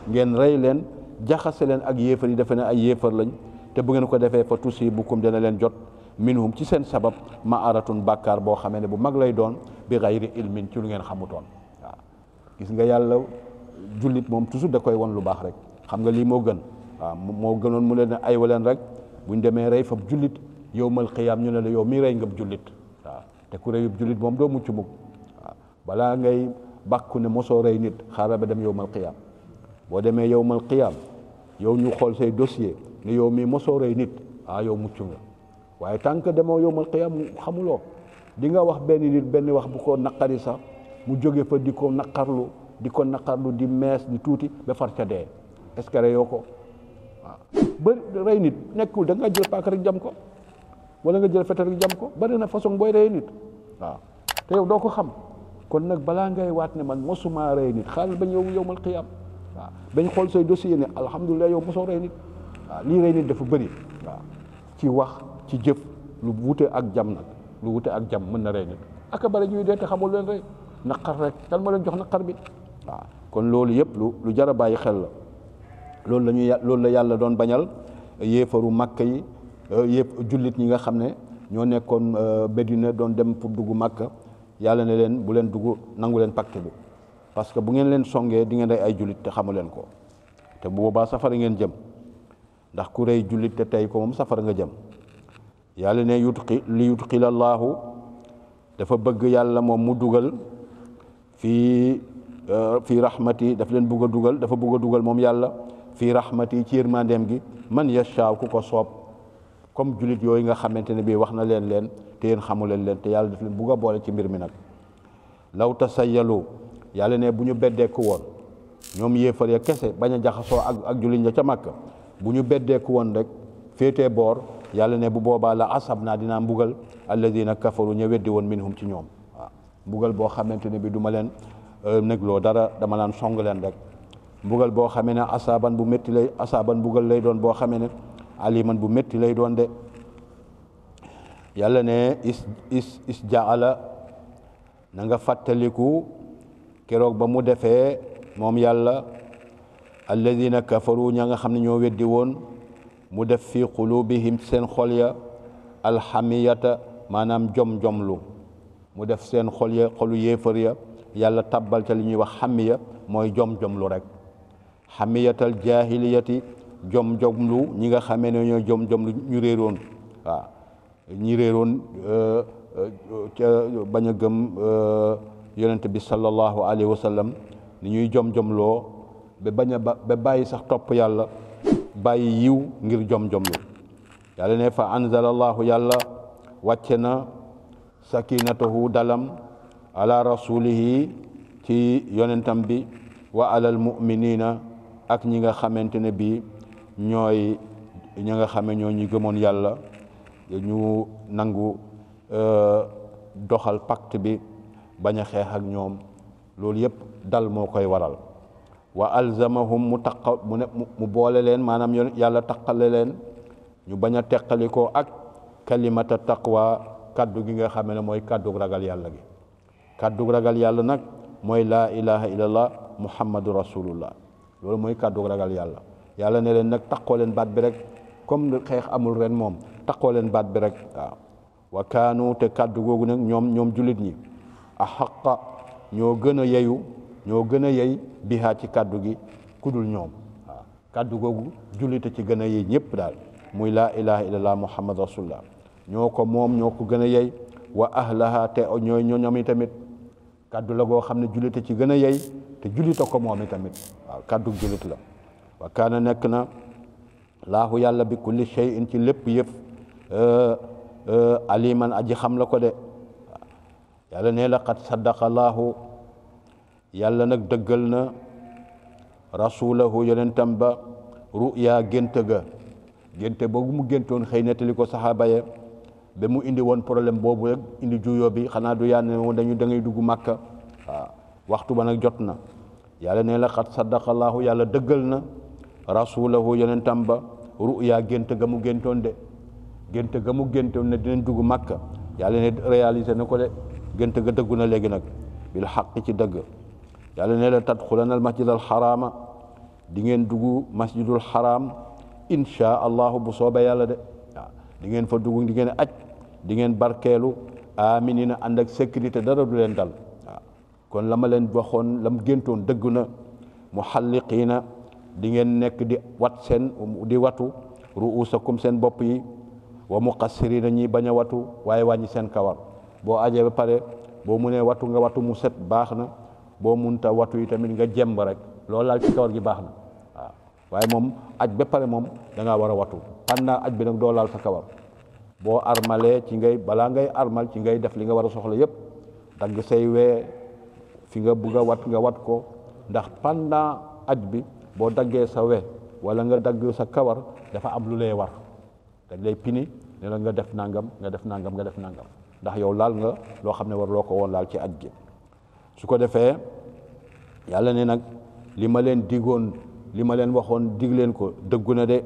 ngeen rey leen jaxase leen ak yéefar yi defe ne ay yéefar lañ te bu ngeen ko defee fa tusibukum dana leen jot minhum ci seen sabab maaratun bàkkaar boo xamee ne bu mag lay doon bi gayri ilmin ci lu ngeen xamutoon waaw gis nga yàlla jullit moom toujours da koy won lu baax rek xam nga lii moo gën waaw moo gënoon mu leen ay waleen rek buñ demee rey fab jullit yowmal qiyaam ñu ne la yow mii rey nga jullit waaw te ku reyub jullit moom doo mucc mukk waaw balaa ngay bàkku ne mosoo rey nit xaaral ba dem yowmal qiyaam boo demee yowmal qiyaam yow ñu xool say dossier ne yow mii mosoo rey nit yow mucc nga waaye tant que demoo yowmal qiyaam xamuloo di nga wax benn wax bu ko naqari sax mu jóge fa di ko naqarlu di mees di tuuti ba far ca dee est-ce que reyoo ko waaw ba rey nit nekkul da nga jël paaka rek jam ko wala nga jël fetal rek jam ko bari na façon booy rey nit waaw te yow doo ko xam kon nag balaa ngay waat ne man mosuma rey nit xaaral bañ yow yowmal qiyaam waaw bañ xool say dossier ne alhamdulilah yow mosoo rey nit waaw lii rey nit dafa bëri waaw ci wax ci jëf lu wute ak jam nag lu wute ak jam mën na rey nit aka bari ñuy dee te xamul leen rey naqar rek kan ma leen jox naqar bi waaw kon loolu yëpp lu jar a bàyyi xel la loolu la yàlla doon bañal yéefaru Makka yi yëpp jullit ñi nga xam ne ñoo nekkoon Medina doon dem pour dugg Makka yàlla ne leen bu leen dugg nangu leen pacte bi parce que bu ngeen leen songee di ngeen rey ay jullit te xamu leen ko te bu boobaa safara ngeen jëm ndax ku rey jullit te tey ko moom safara nga jëm yàlla ne li yudxila Allahu dafa bëgg yàlla moom mu dugal fii rahmati dafa bëgg a dugal moom yàlla fii rahmati ci yërmandeem gi man yashaaw ku ko soob comme jullit yooyu nga xamante ne bii wax na leen te yéen xamu leen te yàlla daf leen bëgg a boole ci mbir mi nag law tasayyalu yàlla ne bu ñu beddeeku woon ñoom yéefar ya kese bañ a jaxasoo ak jullit ña ca Makka bu ñu beddeeku woon rek féetee boor yàlla ne bu boobaa la asab naa dinaa mbugal alladina kafaru ña weddi woon minhum ci ñoom waaw mbugal boo xamante ne bi du ma leen négloo dara dama laan song leen rek mbugal boo xamee ne asaaban bu métti mbugal lay doon boo xamee ne aliman bu métti lay doon de yàlla ne is jaala na nga fàttaliku keroog ba mu defee moom yàlla alladina kafaru ña nga xam ne ñoo weddi woon mu def fi qulubihim seen xol ya alxamiyata maanaam jom-jomlu mu def seen xol ya xolu yéefar ya yàlla tabbal ca li ñuy wax xamiya mooy jom-jomlu rek xamiyatal jaahiliyati jom-jomlu ñi nga xamee ne ñoo jom-jomlu ñu réeroon waaw ñi réeroon ca bañ a gëm yonent bi sallallahu alayhi wa sallam ni ñuy jom-jomloo ba bàyyi sax topp yàlla bàyyi yiw ngir jom-jomlu yàlla ne fa anzala allahu yàlla wàcce na sakinatahu dalam ala rasulihi ci yonentam bi wa alal muminina ak ñi nga xamante ne bi ñooy ñi nga xame ñoo ñu gëmoon yàlla ñu nangu doxal pacte bi bañ a xeex ak ñoom loolu yëpp dal moo koy waral wa alzamahum mu boole leen maanaam yàlla taqale leen ñu bañ a teqalikoo ak kalimata taqwa kaddu gi nga xam ne mooy kaddu ragal yàlla gi kaddu ragal yàlla nag mooy laa ilaha illallah muhammadu rasulullah loolu mooy kaddu ragal yàlla yàlla ne leen nag taqoo leen baat bi rek comme xeex amul ren moom taqoo leen baat bi rek waaw wa kaanu te kaddu googu nag ñoom jullit ñi a xaqa ñoo gën a yey bihaa ci kaddu gi kudul ñoom waaw kaddu googu jullite ci gën a yey ñëpp daal muy laa ilaha illallah muhammad rasulullah ñoo ko moom ñoo ko gën a yey wa ahlaha te ñooy ñoom i tamit kaddu la goo xam ne jullite ci gën a yey te jullite ko moom i tamit waaw kaddu jullit la wa kaana nekk na laahu yàlla bi kulli shay'in ci lépp yëf aliman aji xam la ko de yàlla ne laqad saddaqallahu yàlla nag dëggal na rasulahu yonentam ba ruya gént ga génte boobu mu géntoon xëy nettali ko saxaaba ya ba mu indi woon problème boobu rek indi juyoo bi xanaa du yàlla ne woon da ngay dugg màkka waaw waxtu ba nag jot na yàlla ne laqad saddaqallahu yàlla dëggal na rasulahu yonentam ba ruya gént ga mu géntoon de gént ga mu géntoon ne dinañ dugg màkka yàlla ne réalisé na ko de gént ga dëggu na léegi nag bil xaq ci dëgg yàlla ne la tadxulana al masjid al xaraama di ngeen dugg masjidul xaraam insha allahu bu soobee yàlla de waaw di ngeen fa dugg di ngeen aj di ngeen barkeelu aminina ànd ak sécurité dara du leen dal waaw kon la ma leen waxoon la mu géntoon dëgg na muhalliqiina di ngeen nekk di wat seen di watu ruusakum seen bopp yi wa muqassirina ñi bañ a watu waaye wàññi seen kawar boo ajee ba pare boo munee watu nga watu mu set baax na boo munta watu yi tamit nga jemb rek loolu laal ci kawar gi baax na waaw waaye moom aj ba pare moom da ngaa war a watu pendant aj bi nag doo laal sa kawar boo armalee ci ngay balaa ngay armal ci ngay def li nga war a soxla yëpp dagg say wee fi nga bugg a wat nga wat ko ndax pendant aj bi boo daggee sa we wala nga dagg sa kawar dafa am lu lay war dañ lay pini ne la nga def nangam nga def nangam nga def nangam ndax yow laal nga loo xam ne war loo ko woon laal ci aj gi su ko defee yàlla ne nag li ma leen digoon li ma leen waxoon dig leen ko dëggu na de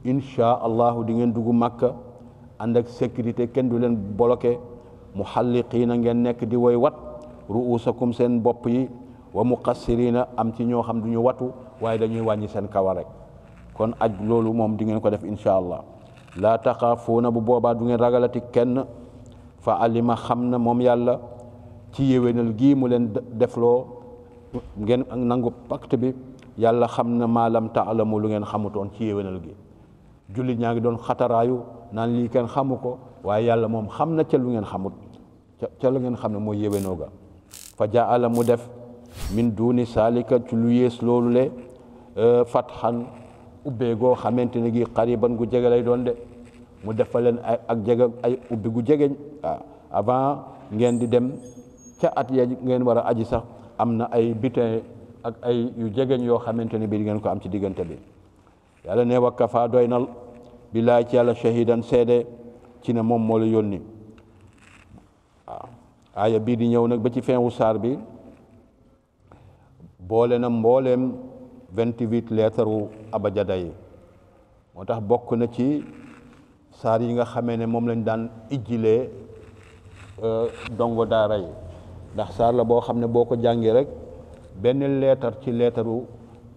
insha allahu di ngeen dugg màkka ànd ak sécurité kenn du leen bloqué muhalliqiina ngeen nekk di woy wat ruusakum seen bopp yi wa muqassirina am ci ñoo xam du ñu watu waaye dañuy wàññi seen kawar rek kon aj loolu moom di ngeen ko def insha allah laa taxaafuuna bu boobaa du ngeen ragalati kenn fa alima xam na moom yàlla ci yéwénal gii mu leen defloo ngeen nangu pacte bi yàlla xam na maalam taalamu lu ngeen xamutoon ci yéwénal gi jullit ñaa ngi doon xataraayu naan lii kenn xamu ko waaye yàlla moom xam na ca lu ngeen xamut ca lu ngeen xam ne mooy yéwénoo ga fa jaala mu def min duni saalika ci lu yées loolu le fatxan ubbee goo xamante ne gi xariban gu jege lay doon de mu def fa leen ak jege ay ubbi gu jegeñ waaw avant ngeen di dem ca at ya ngeen war a aji sax am na ay butin ak ay yu jegeñ yoo xamante ne bi di ngeen ko am ci diggante bi yàlla ne wa kafa doy na billaay ci yàlla shahidan seede ci ne moom moo la yónni waaw aaya bii di ñëw nag ba ci fin wu saar bi boole na mbooleem 28 leetaru abajada yi moo tax bokk na ci saar yi nga xamee ne moom lañ daan ijjilee dongo daara yi ndax saar la boo xam ne boo ko jàngee rek benn leetar ci leetaru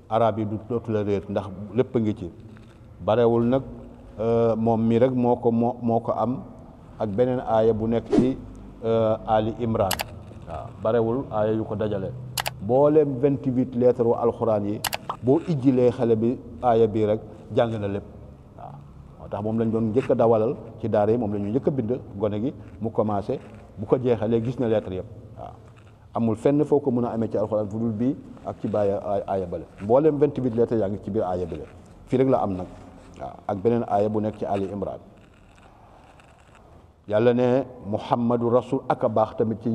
arab yi du dootu la réer ndax lépp a ngi ci barewul nag moom mi rek moo ko am ak beneen aaya bu nekk ci Ali Imran waaw barewul aaya yu ko dajale booleem 28 leetaru alxuraan yi boo ijjilee xale bi aaya bii rek jàng na lépp waaw moo tax moom lañ doon njëkk a dawalal ci daara yi moom la ñu njëkk a bind gone gi mu commencé bu ko jeexalee gis na lettre yëpp waaw amul fenn foo ko mën a amee ci alxuraan fu dul bii ak ci bàyyi aaya bale mbooleem 28 lettre yaa ngi ci biir aaya bale fii rek la am nag waaw ak beneen aaya bu nekk ci Ali Imran yàlla ne Muhammadu Rasul ak a baax tamit ci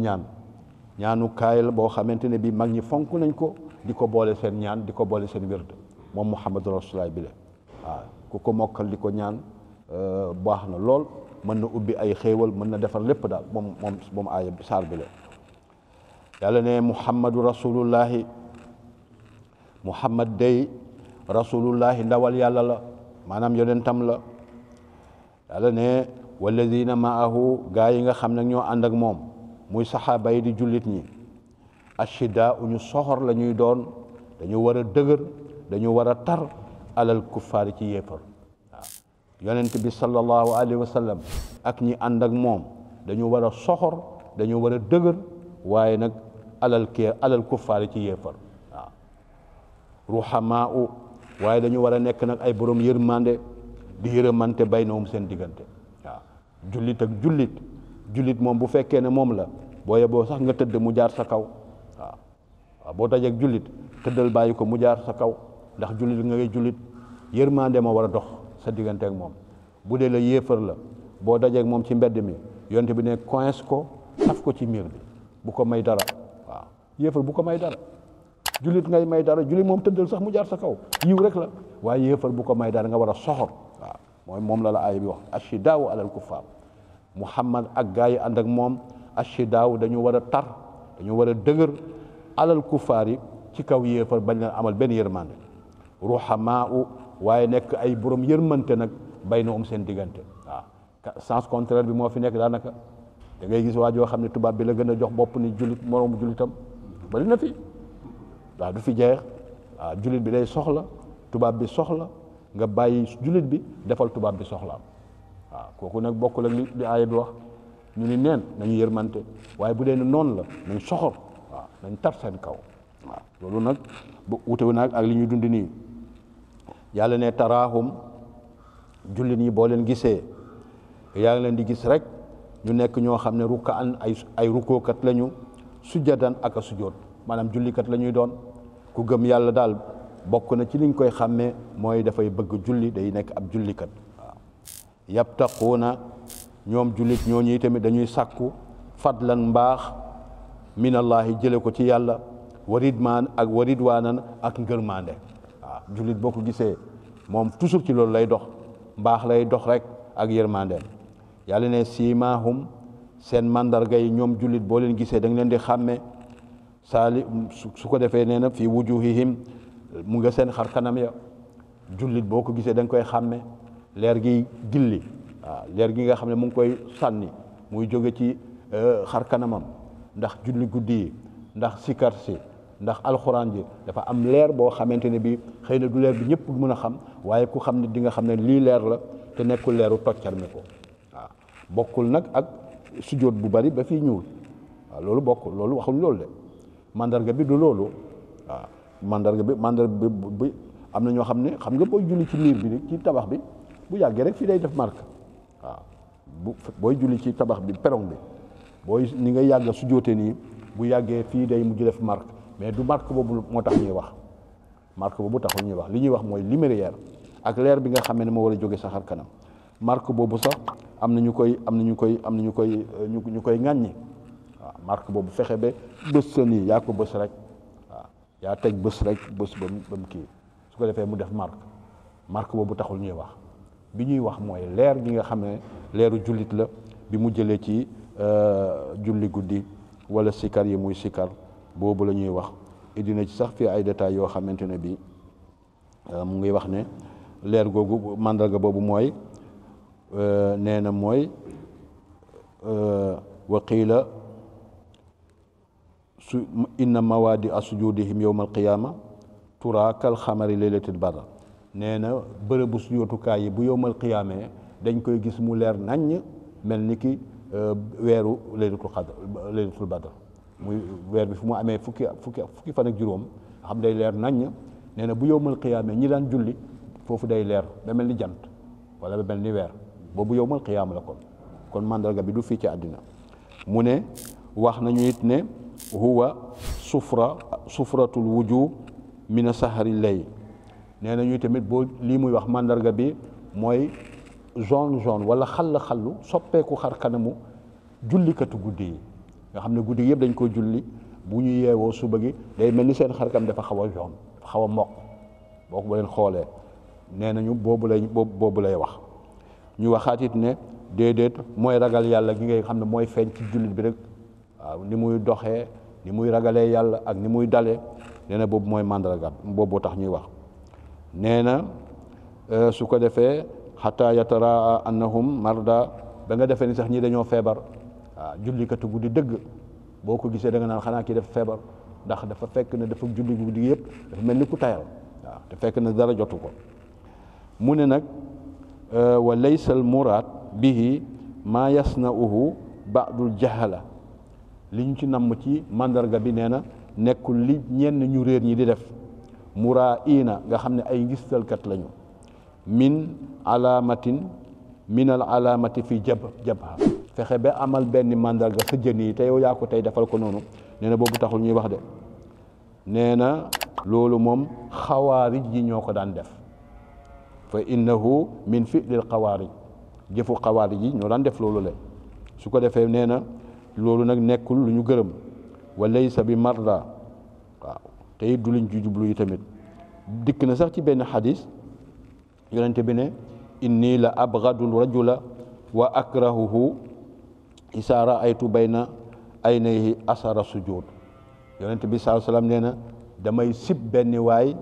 ñaanu kaay la boo xamante ne bii mag ñi fonk nañ ko di ko boole seen ñaan di ko boole seen wird moom Muhammadu Rasulullah bi la waaw ku ko mokkal di ko ñaan baax na lool mën na ubbi ay xéewal mën na defar lépp daal moom aaya saar bi la yàlla ne Muhammadu Rasulullahi Muhammad day Rasulullahi ndawal yàlla la maanaam yonentam la yàlla ne walladina maahu gaa yi nga xam ne ñoo ànd ak moom muy saxaaba yi di jullit ñi ashida ñu soxor la ñuy doon dañu war a dëgër dañu war a tar alal kuffaari ci yéefar waaw yonent bi sallallahu alayhi wa sallam ak ñi ànd ak moom dañu war a soxor dañu war a dëgër waaye nag alal kuffaari ci yéefar waaw ruhamaa u waaye dañu war a nekk nag ay borom yërmande di yërëmante baynahum seen diggante waaw jullit ak jullit moom bu fekkee ne moom la boo yeboo sax nga tëdd mu jaar sa kaw waaw boo dajeek jullit tëddal bàyyi ko mu jaar sa kaw ndax jullit nga ngay jullit yërmande ma war a dox sa diggante ak moom bu dee la yéefar la boo dajeeg moom ci mbedd mi yonent bi ne coince ko taf ko ci miir bi bu ko may dara waaw yéefar bu ko may dara jullit ngay may dara jullit moom tëddal sax mu jaar sa kaw yiw rek la waaye yéefar bu ko may dara nga war a soxor waaw mooy moom la aaya bi wax ashidaaw alal kuffaar Muhammad ak gaa yi ànd ak moom ashidaaw dañu war a tar dañu war a dëgër alal kuffaar yi ci kaw yéefar bañ leen amal benn yërmande ruhamaa waaye nekk ay borom yërmante nag bay na seen diggante waaw sens contraire bi moo fi nekk daanaka da ngay gis waa joo xam ne tubaab bi la gën a jox bopp ni jullit moroomu jullitam bari na fi waaw du fi jeex waaw jullit bi day soxla tubaab bi soxla nga bàyyi jullit bi defal tubaab bi soxlaam waaw kooku nag bokkul ak li aaya bi wax ñu ni neen nañu yërmante waaye bu dee ne noonu la nañ soxor waaw nañ tar seen kaw waaw loolu nag bu wutewu nag ak li ñuy dund nii yàlla ne taraahum jullit ñi boo leen gisee yaa ngi leen di gis rek ñu nekk ñoo xam ne rukkaan ay rukkookat lañu sujjadan ak a sujjoot maanaam jullikat la ñuy doon ku gëm yàlla daal bokk na ci liñ koy xàmmee mooy dafay bëgg julli day nekk ab jullikat waaw yabtaquuna ñoom jullit ñooñu tamit dañuy sàkku fadlan mbaax minallaahi jële ko ci yàlla waridwaanan ak ngërmande waaw jullit boo ko gisee moom toujours ci loolu lay dox mbaax lay dox rek ak yërmande yàlla ne siimaahum seen mandarga yi ñoom jullit boo leen gisee da nga leen di xàmme saali su ko defee nee na fii wujuhihim mu nga seen xar kanam ya jullit boo ko gisee da nga koy xàmme leer gi gilli waaw leer gi nga xam ne mu ngi koy sànni muy jóge ci xar kanamam ndax julli guddi yi ndax sikar si ndax alxuraan ji dafa am leer boo xamante ne bi xëy na du leer bi ñëpp mën a xam waaye ku xam ne di nga xam ne lii leer la te nekkul leeru toccar mi ko waaw bokkul nag ak sujjóot bu bari ba fii ñuul waaw loolu bokkul loolu waxuñ loolu de mandarga bi du loolu waaw mandarga bi am na ñoo xam ne xam nga booy julli ci miir bi ci tabax bi bu yàggee rek fii day def marque waaw booy julli ci tabax bi perron bi booy ni nga yàgg sujjóote nii bu yàggee fii day mujj def marque mais du marque boobu moo tax ñuy wax marque boobu taxul ñuy wax li ñuy wax mooy lumière ak leer bi nga xamee ne moo war a jóge sa xar kanam marque boobu sax am na ñu koy ŋàññi waaw marque boobu fexe ba bës sa nii yaa ko bës rek waaw yaa teg bës rek bës ba mu kii su ko defee mu def marque boobu taxul ñuy wax bi ñuy wax mooy leer gi nga xam ne leeru jullit la bi mu jëlee ci julli guddi wala sikar yi muy sikar boobu la ñuy wax dina ci sax fii ay détails yoo xamante ne bi mu ngi wax ne leer googu mandarga boobu mooy nee na mooy wa qiila su inna mawaadi a sujudihim yowma alqiyama tura kal xamari laylatil badr nee na bërëbu sujootukaay yi bu yowmal qiyaamee dañ koy gis mu leer naññ mel ni ki weeru laylatul badr muy weer bi fu mu amee fukki fan ak juróom nga xam day leer naññ nee na bu yowmal qiyaamee ñi daan julli foofu day leer ba mel ni jant wala ba mel ni weer boobu yowmal qiyaama la kon mandarga bi du fii ci àddina mu ne wax nañu it ne huwa sufratul wujuh mina sahari lay nee nañu tamit boo lii muy wax mandarga bi mooy jaune wala xallu soppeeku xar kanamu jullikatu guddi yi nga xam ne guddi yëpp dañ ko julli bu ñu yeewoo suba gi day mel ni seen xar kanam dafa xaw a jaune dafa xaw a mokk boo ko leen xoolee nee nañu boobu lay wax ñu waxaat it ne déedéet mooy ragal yàlla gi ngay xam ne mooy feeñ ci jullit bi rek waaw ni muy doxee ni muy ragalee yàlla ak ni muy dalee nee na boobu mooy mandarga boobu tax ñuy wax nee na su ko defee xataa yataraa annahum marda ba nga defee ni sax ñi dañoo feebar waaw jullikatu guddi dëgg boo ko gisee da nga naan xanaa kii dafa feebar ndax dafa fekk ne dafa julli guddi yëpp dafa mel ni ku tayal waaw te fekk ne dara jotu ko mu ne nag wa laysa al muraad bihi maa yasnauhu baadul jahala li ñu ci namm ci mandarga bi nee na nekkul li ñenn ñu réer ñi di def muraaina nga xam ne ay ngistalkat lañu min al alaamati fi jabha fexe ba amal benn mandarga sa jën yi te yow yaa ko tey defal ko noonu nee na boobu taxul ñuy wax de nee na loolu moom xawaarij yi ñoo ko daan def fa innahu min fi'lil xawaarij jëfu xawaari ji ñoo daan def loolu le su ko defee nee na loolu nag nekkul lu ñu gërëm wa laysa bi marda waaw te it du luñ ci jublu yi tamit dikk na sax ci benn xadis yonente bi ne inni la abgadu rajula wa akrahuhu isa raaytu bayna aynayhi asara sujud yonente bi sallallahu alayhi wasallam nee na damay sib benn waay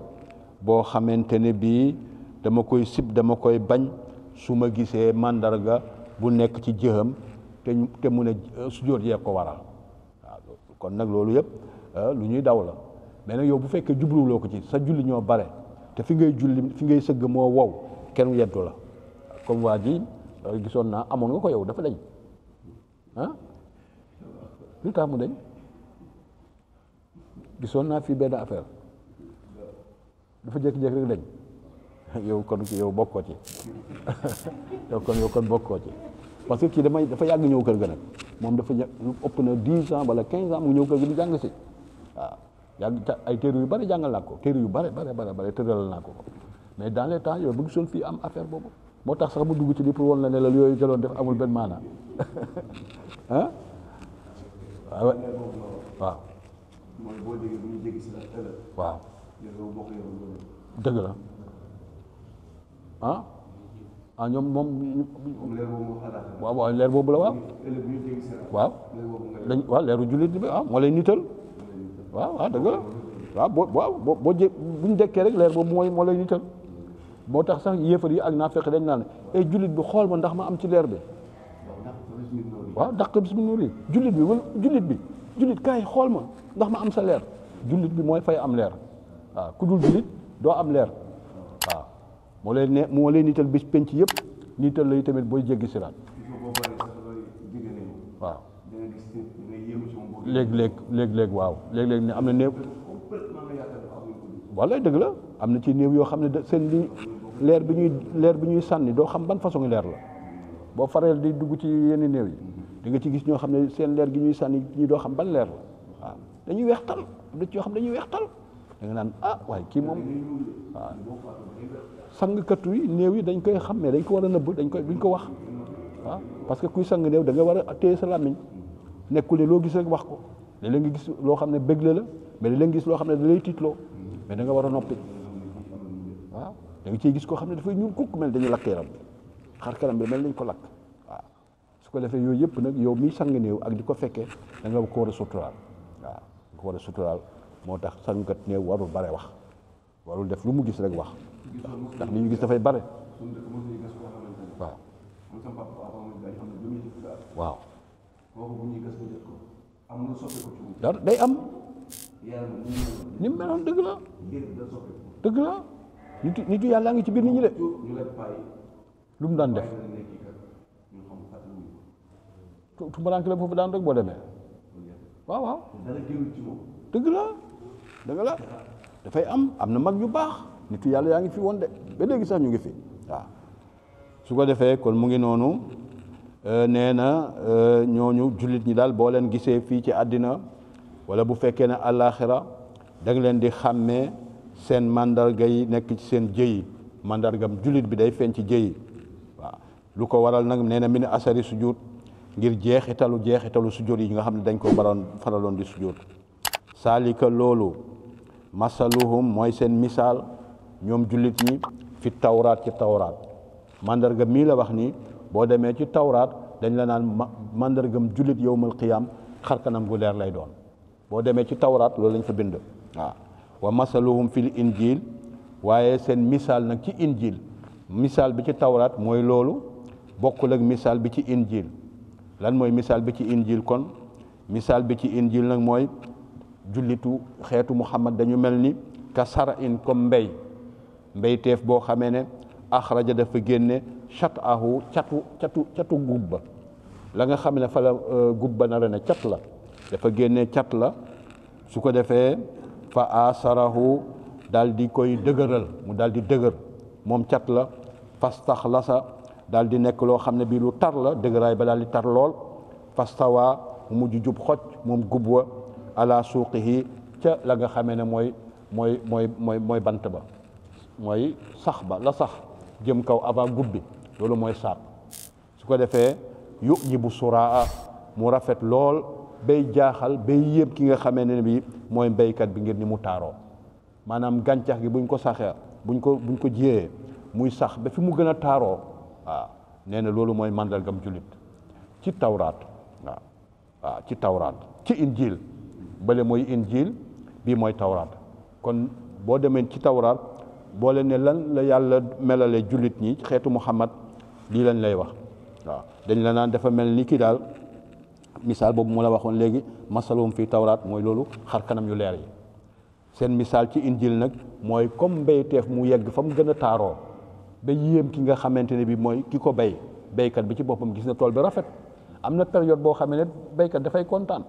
boo xamante ne bii dama koy sib dama koy bañ su ma gisee màndarga bu nekk ci jëxam te mu ne sujjóot yee ko waral waaw kon nag loolu yëpp lu ñuy daw la mais nag yow bu fekkee jubluwuloo ko ci sa julli ñoo bare te fi ngay julli fi ngay sëgg moo wow kenn yeddu la comme waa ji gisoon naa amoon nga ko yow dafa dañ lu tax mu dañ gisoon naa fii benn affaire dafa jékki-jékki rek dañ yow bokkoo ci yow kon bokkoo ci parce que kii dafa yàgg ñëw kër ga nag moom dafa ëpp na 10 ans wala 15 ans mu ñëw kër ga di jàng si waaw yàgg ay téere yu bari jàngal naa ko téere yu bari tëralal naa ko mais dans les temps yow bu gisoon fii am affaire boobu moo tax sax mu dugg ci di pour woon la ne la yooyu jëloon def amul benn maana ah waaw waaw dëgg la ñoom moom waaw leer boobu la waaw leeru jullit bi moo lay nital waaw dëgg la waaw boo buñ dekkee rek leer boobu moo lay nital moo tax sax yéefar yi ak naafeq dañ naan ay jullit bi xool ma ndax ma am ci leer bi waaw daq bis bi nuur yi jullit kaay xool ma ndax ma am sa leer jullit bi mooy fay am leer waaw ku dul jullit doo am leer waaw moo lay nital bis penc yëpp nital lay tamit booy jéggi siraat waaw léeg-léeg waaw léeg-léeg ne am na néew walla dëgg la am na ci néew yoo xam ne seen leer bi ñuy sànni doo xam ban façon leer la boo fareel di dugg ci yenn néew yi di nga ci gis ñoo xam ne seen leer gi ñuy sànni ñi doo xam ban leer la waaw dañuy weex tal am na ci yoo xam ne dañuy weex tal da nga naan waaye kii moom waaw sangkatu yi néew yi dañ koy xam mais dañ ko war a nëbb duñ ko wax waaw parce que kuy sang néew da nga war a téye sa làmmiñ nekkul ne loo gis rek wax ko léeg-léeg nga gis loo xam ne bégle la mais léeg-léeg nga gis loo xam ne da lay tiitloo mais da nga war a noppi waaw da nga ciy gis koo xam ne dafay ñuul kukk mel dañu lakk yaram xar kanam bi mel nañ ko lakk waaw su ko defee yooyu yëpp nag yow miy sang néew ak di ko fekkee da nga ko war a suturaal waaw nga ko war a suturaal moo tax sangkat néew warul bare wax warul def lu mu gis rek wax ndax li ñu gis dafay bare waaw day am ni mu meloon dëgg la nitu yàlla ngi ci biir nit ñi de lu mu daan def tumbaranke la foofu daan rek boo demee waaw dëgg la dafay am na mag yu baax nitu yàlla yaa ngi fi woon de ba léegi sax ñu ngi fi waaw su ko defee kon mu ngi noonu nee na ñooñu jullit ñi daal boo leen gisee fii ci àddina wala bu fekkee ne àllaaxira da nga leen di xàmmee seen mandarga yi nekk ci seen jëyi mandargam jullit bi day feeñ ci jëyi waaw lu ko waral nag nee na min asari sujud ngir jeexitalu sujud yi nga xam ne dañ ko faraloon di sujud saalika loolu masaluhum mooy seen misaal ñoom jullit ñi fi tawraat ci tawraat mandarga mii la wax nii boo demee ci tawraat dañ la naan mandargam jullit yowmal qiyaam xarkanam gu leer lay doon boo demee ci tawraat loolu lañ fa bind waaw wa masaluhum fil injil waaye seen misaal nag ci injil misaal bi ci tawraat mooy loolu bokkul ak misaal bi ci injil lan mooy misaal bi ci injil kon misaal bi ci injil nag mooy jullitu xeetu muhammad dañu mel ni ka sara in comme mbéyteef boo xamee ne axraja dafa génne chat'ahu catu gubba la nga xam ne fa la gubba nar a ne cat la dafa génne cat la su ko defee fa asarahu daal di koy dëgëral mu daal di dëgër moom cat la fastaxlasa daal di nekk loo xam ne bii lu tar la dëgëraay ba daal di tar lool fastawa mu mujj jub xoj moom gub wa ala suuqihi ca la nga xamee ne mooy bant ba mooy sax ba la sax jëm kaw avant gub bi loolu mooy saab su ko defee yujibu suraa mu rafet lool bay jaaxal bay yéem ki nga xamee ne bi mooy béykat bi ngir ni mu taaroo maanaam gàncax gi buñ ko saxee buñ ko jiyee muy sax ba fi mu gën a taaroo waaw nee na loolu mooy màndargam jullit ci tawraat waaw ci tawraat ci injil bële mooy injil bii mooy tawraat kon boo demee ci tawraat boo leen ne lan la yàlla melale jullit ñi xeetu Muhammad lii lañ lay wax waaw dañ la naan dafa mel ni kii daal misaal boobu mu la waxoon léegi masalum fii tawraat mooy loolu xar kanam yu leer yi seen misaal ci injil nag mooy comme mbéyteef mu yegg fa mu gën a taaroo ba yéem ki nga xamante ne bi mooy ki ko béykat bi ci boppam gis na tool bi rafet am na période boo xamee ne béykat dafay kontaan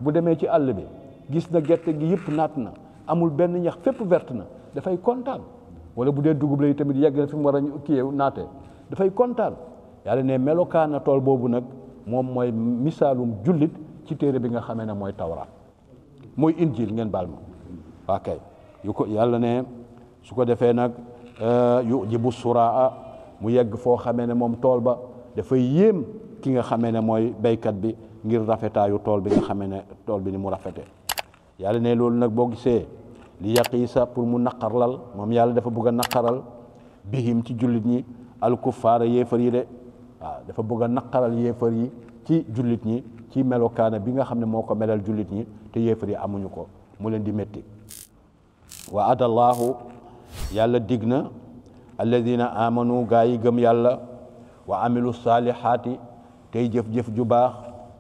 bu demee ci àll bi gis na gerte gi yëpp naat na amul benn ñax fépp verte na dafay kontaan wala bu dee dugub lay tamit yegg na fi mu war a kii naatee dafay kontaan yàlla ne melokaana tool boobu nag moom mooy misaalum jullit ci téere bi nga xamee ne mooy tawraat mooy injil ngeen baal ma waa kay yu ko yàlla ne su ko defee nag yujibu suraa mu yegg foo xamee ne moom tool ba dafay yéem ki nga xamee ne mooy béykat bi ngir rafetaayu tool bi nga xamee ne tool bi ni mu rafetee yàlla ne loolu nag boo gisee li yaqiisa pour mu naqarlal moom yàlla dafa bëgg a naqaral bihim ci jullit ñi alkuffaara yéefar yi de waaw dafa bëgg a naqaral yéefar yi ci jullit ñi ci melokaana bi nga xam ne moo ko melal jullit ñi te yéefar yi amuñu ko mu leen di métti wa adallahu yàlla dig na alladina amanu gaa yi gëm yàlla wa amilu saalihaati tey jëf-jëf ju baax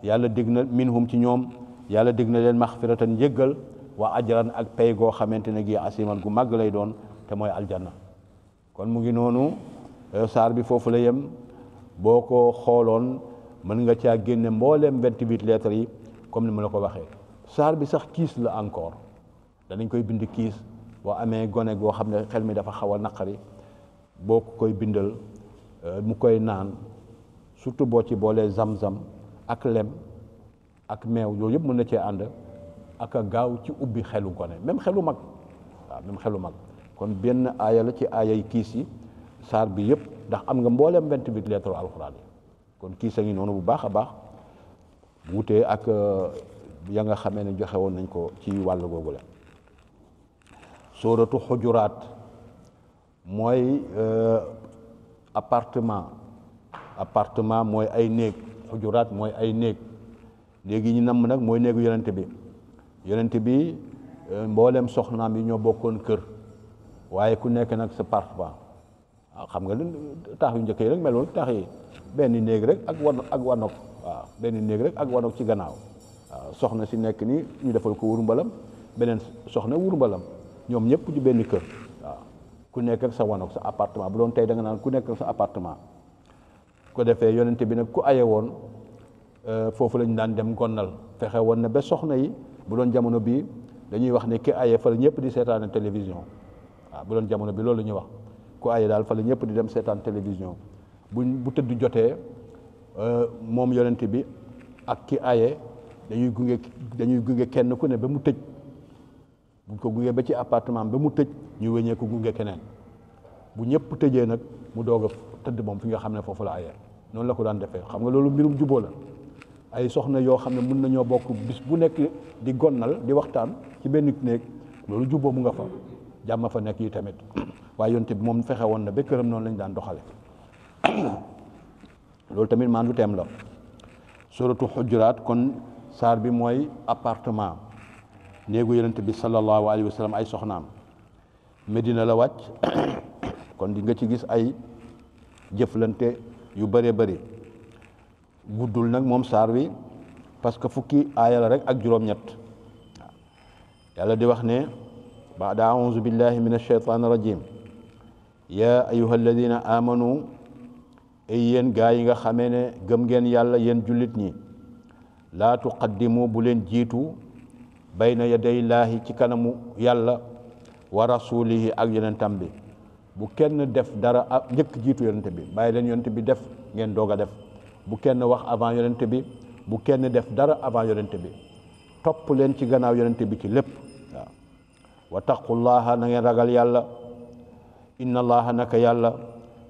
yàlla dig na minhum ci ñoom yàlla dig na leen maxfiratan njëggal wa ajran ak pay goo xamante ne gi asiman gu màgg lay doon te mooy aljanna kon mu ngi noonu saar bi foofu la yem boo ko xooloon mën nga caa génne mbooleem 28 lettres yi comme ni ma la ko waxee saar bi sax kiis la encore danañ koy bind kiis boo amee gone goo xam ne xel mi dafa xaw a naqari boo ko koy bindal mu koy naan surtout boo ci boolee zam-zam ak lem ak meew yooyu yëpp mën na cee ànd ak a gaaw ci ubbi xelu gone même xelu mag waaw même xelu mag kon benn aaya la ci aayay kiis yi saar bi yëpp ndax am nga mbooleem 28 lettres alxuraan yi kon kiis a ngi noonu bu baax a baax wutee ak ya nga xamee ne joxe woon nañ ko ci wàll googu la sóoratu xujuraat mooy appartement mooy ay néeg xujuraat mooy ay néeg léegi ñu namm nag mooy néegu yonent bi mboolem soxnaam yi ñoo bokkoon kër waaye ku nekk nag sa appartement waaw xam nga taax yu njëkk yi rek meloon taax yi benn néeg rek ak wanok waaw benn néeg rek ak wanok ci gannaaw waaw soxna si nekk ni ñu defal ko wurmbalam beneen soxna wurmbalam ñoom ñëpp di benn kër waaw ku nekk ak sa wanok sa appartement bu doon tey da nga naan ku nekk ak sa appartement ko defee yonent bi nag ku aye woon foofu lañu daan dem gonnal fexe woon na ba soxna yi bu doon jamono bii dañuy wax ne ki aye fa la ñëpp di seetaan télévision waaw bu doon jamono bi loolu la ñuy wax ku aye daal fa la ñëpp di dem seetaan télévision bu tëdd jotee moom yonent bi ak ki aye dañuy gunge kenn ku ne ba mu tëj buñ ko gunge ba ci appartement ba mu tëj ñu wëñee ko gunge keneen bu ñëpp tëjee nag mu doog a tëdd moom fi nga xam ne foofu la aye noonu la ko daan defee xam nga loolu mbirum juboo la ay soxna yoo xam ne mën nañoo bokk bis bu nekk di gonnal di waxtaan ci benn néeg loolu juboo mu nga fa jàmm fa nekk yi tamit waaye yonte bi moom fexe woon na ba këram noonu lañ daan doxale loolu tamit maa ndu teem la suratu xujuraat kon saar bi mooy appartement néegu yonent bi sallallahu alayhi wa sallam ay soxnaam Medina la wàcc kon di nga ci gis ay jëflante yu bëree bëri guddul nag moom saar wi parce que fukki aaya la rek ak juróom-ñett waaw yàlla di wax ne baada auzu billahi min alsheytan irajim ya ayuha alladina amanu ay yéen gaa yi nga xamee ne gëm ngeen yàlla yéen jullit ñi laa tuqaddimu bu leen jiitu bayna yaday laahi ci kanamu yàlla wa rasulihi ak yonentam bi bu kenn def dara njëkk jiitu yonente bi bàyyi leen yonente bi def ngeen doog a def bu kenn wax avant yonente bi bu kenn def dara avant yonente bi topp leen ci gannaaw yonente bi ci lépp waaw wa taqullaha na ngeen ragal yàlla inna allaha naka yàlla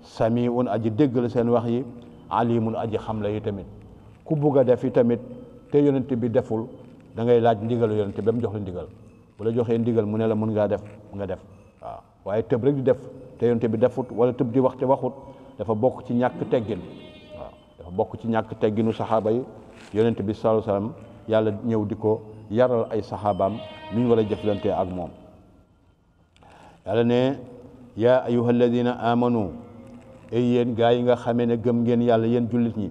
samiun aji dégg la seen wax yi alimun aji xam la yi tamit ku bugg a def yi tamit te yonent bi deful da ngay laaj ndigalu yonent ba mu jox la ndigal bu la joxee ndigal mu ne la mun ngaa def nga def waaw waaye tëb rek di def te yonent bi defut wala tëb di wax te waxut dafa bokk ci ñàkk teggin waaw dafa bokk ci ñàkk tegginu saxaaba yi yonent bi sallallahu alayhi wasallam yàlla ñëw di ko yaral ay saxaabaam nu ñu war a jëflante ak moom yàlla ne yaa ayyuha alladina amanu ay yéen gaa yi nga xamee ne gëm ngeen yàlla yéen jullit ñi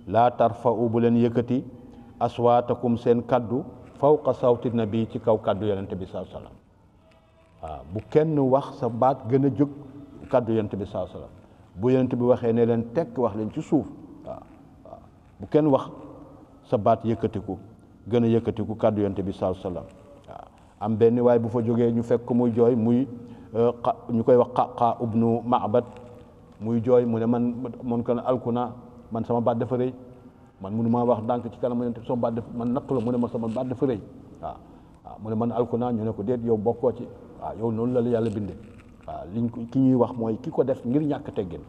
laa tarfa'u bu leen yëkkati aswaatakum seen kaddu fawqa sawti nabi ci kaw kaddu yonent bi sallallahu alayhi wasallam waaw bu kenn wax sa baat gën a jóg kaddu yonent bi sallallahu alayhi wasallam bu yonent bi waxee ne leen tekk wax leen ci suuf waaw waaw bu kenn wax sa baat yëkkatiku gën a yëkkatiku kaddu yonent bi sallallahu alayhi wasallam waaw am benn waaye bu fa jógee ñu fekk muy jooy muy ñu koy wax Qaqaa ibnu Ma'bad muy jooy mu ne man kon alkuna man sama baat dafa rëy man mënu maa wax ndànk ci kanam yonent bi sama baat dafa man nattu la mu ne ma sama baat dafa rëy waaw waaw mu ne man alkuna ñu ne ko déet yow bokkoo ci waaw yow noonu la yàlla bindee waaw liñ ki ñuy wax mooy ki ko def ngir ñàkk teggin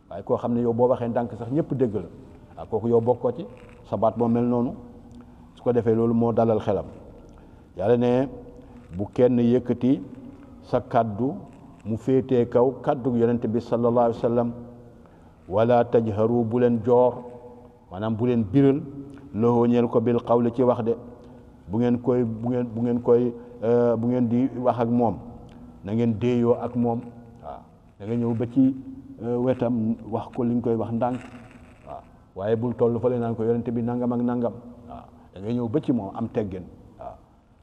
waaye koo xam ne yow boo waxee ndànk sax ñëpp dégg la waaw kooku yow bokkoo ci sa baat moo mel noonu su ko defee loolu moo dalal xelam yàlla ne bu kenn yëkkati sa kaddu mu féetee kaw kaddu yonent bi sallallahu alayhi wa sallam wala tajharu bu leen joor maanaam bu leen biral lahu ñeel ko bil qawli ci wax de bu ngeen di wax ak moom na ngeen déeyoo ak moom waaw da nga ñëw ba ci wetam wax ko li nga koy wax ndànk waaw waaye bul toll fa le naan ko yonent bi nangam ak nangam waaw da nga ñëw ba ci moom am teggin waaw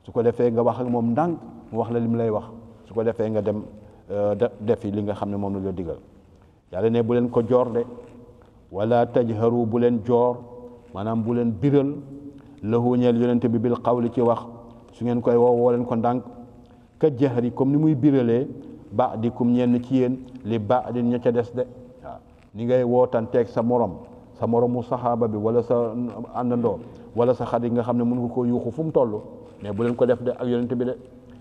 su ko defee nga wax ak moom ndànk mu wax la li mu lay wax su ko defee nga dem defi li nga xam ne moom la digal yàlla ne bu leen ko joor de wala tajharu bu leen joor maanaam bu leen biral lahu ñeel yonent bi bil qawli ci wax su ngeen koy woo leen ko ndànk ka jahri comme ni muy biralee ba'dikum ñenn ci yéen li ba'din ña ca des de waaw ni ngay wootanteeg sa moromu saxaaba bi wala sa àndandoo wala sa xarit nga xam ne mën nga koo yuuxu fu mu toll mais bu leen ko def de ak yonent bi de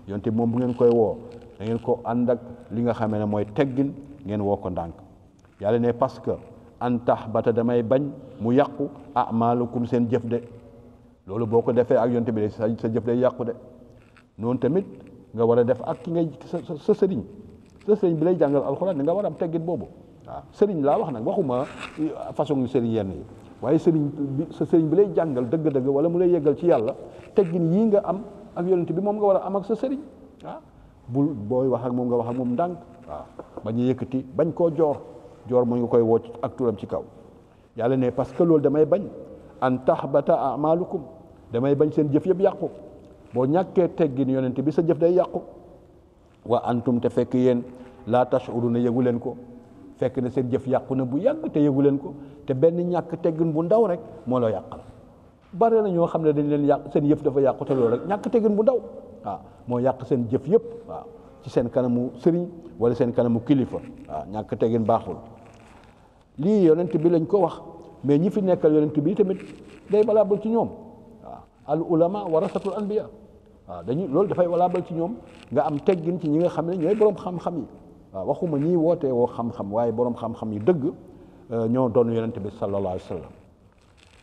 yonent bi moom bu ngeen koy woo da ngeen ko ànd ak li nga xamee ne mooy teggin ngeen woo ko ndànk yàlla ne parce que an tahbata damay bañ mu yàqu a'malukum seen jëf de loolu boo ko defee ak yonent bi de sa jëf day yàqu de noonu tamit nga war a def ak ki ngay sa sëriñ bi lay jàngal alxuraan ni nga war a am teggin boobu waaw sëriñ laa wax nag waxuma façon sëriñ yenn yi waaye sa sëriñ bi lay jàngal dëgg-dëgg wala mu lay yeggal ci yàlla teggin yii nga am ak yonent bi moom nga war a am ak sa sëriñ waaw booy wax ak moom nga wax ak moom ndànk waaw bañ a yëkkati bañ koo joor mooy nga koy woo ak turam ci kaw yàlla ne parce que loolu damay bañ an tahbata a'malukum damay bañ seen jëf yëpp yàqu boo ñàkkee teggin yonent bi sa jëf day yàqu wa antum te fekk yéen laa tash'uruna yëgu leen ko fekk ne seen jëf yàqu na bu yàgg te yëgu leen ko te benn ñàkk teggin bu ndaw rek moo la yàqal bare na ñoo xam ne dañ leen yàq seen yëf dafa yàqu te loolu rek ñàkk teggin bu ndaw waaw moo yàq seen jëf yëpp waaw ci seen kanamu sëriñ wala seen kanamu kilifa waaw ñàkk teggin baaxul lii yonent bi lañ ko wax mais ñi fi nekkal yonent bi tamit day valable ci ñoom waaw al ulama warasatul anbiya waaw loolu dafay valable ci ñoom nga am teggin ci ñi nga xam ne ñooy borom xam-xam yi waaw waxuma ñii wootee woo xam-xam waaye borom xam-xam yi dëgg ñoo doon yonent bi sallallahu alayhi wa sallam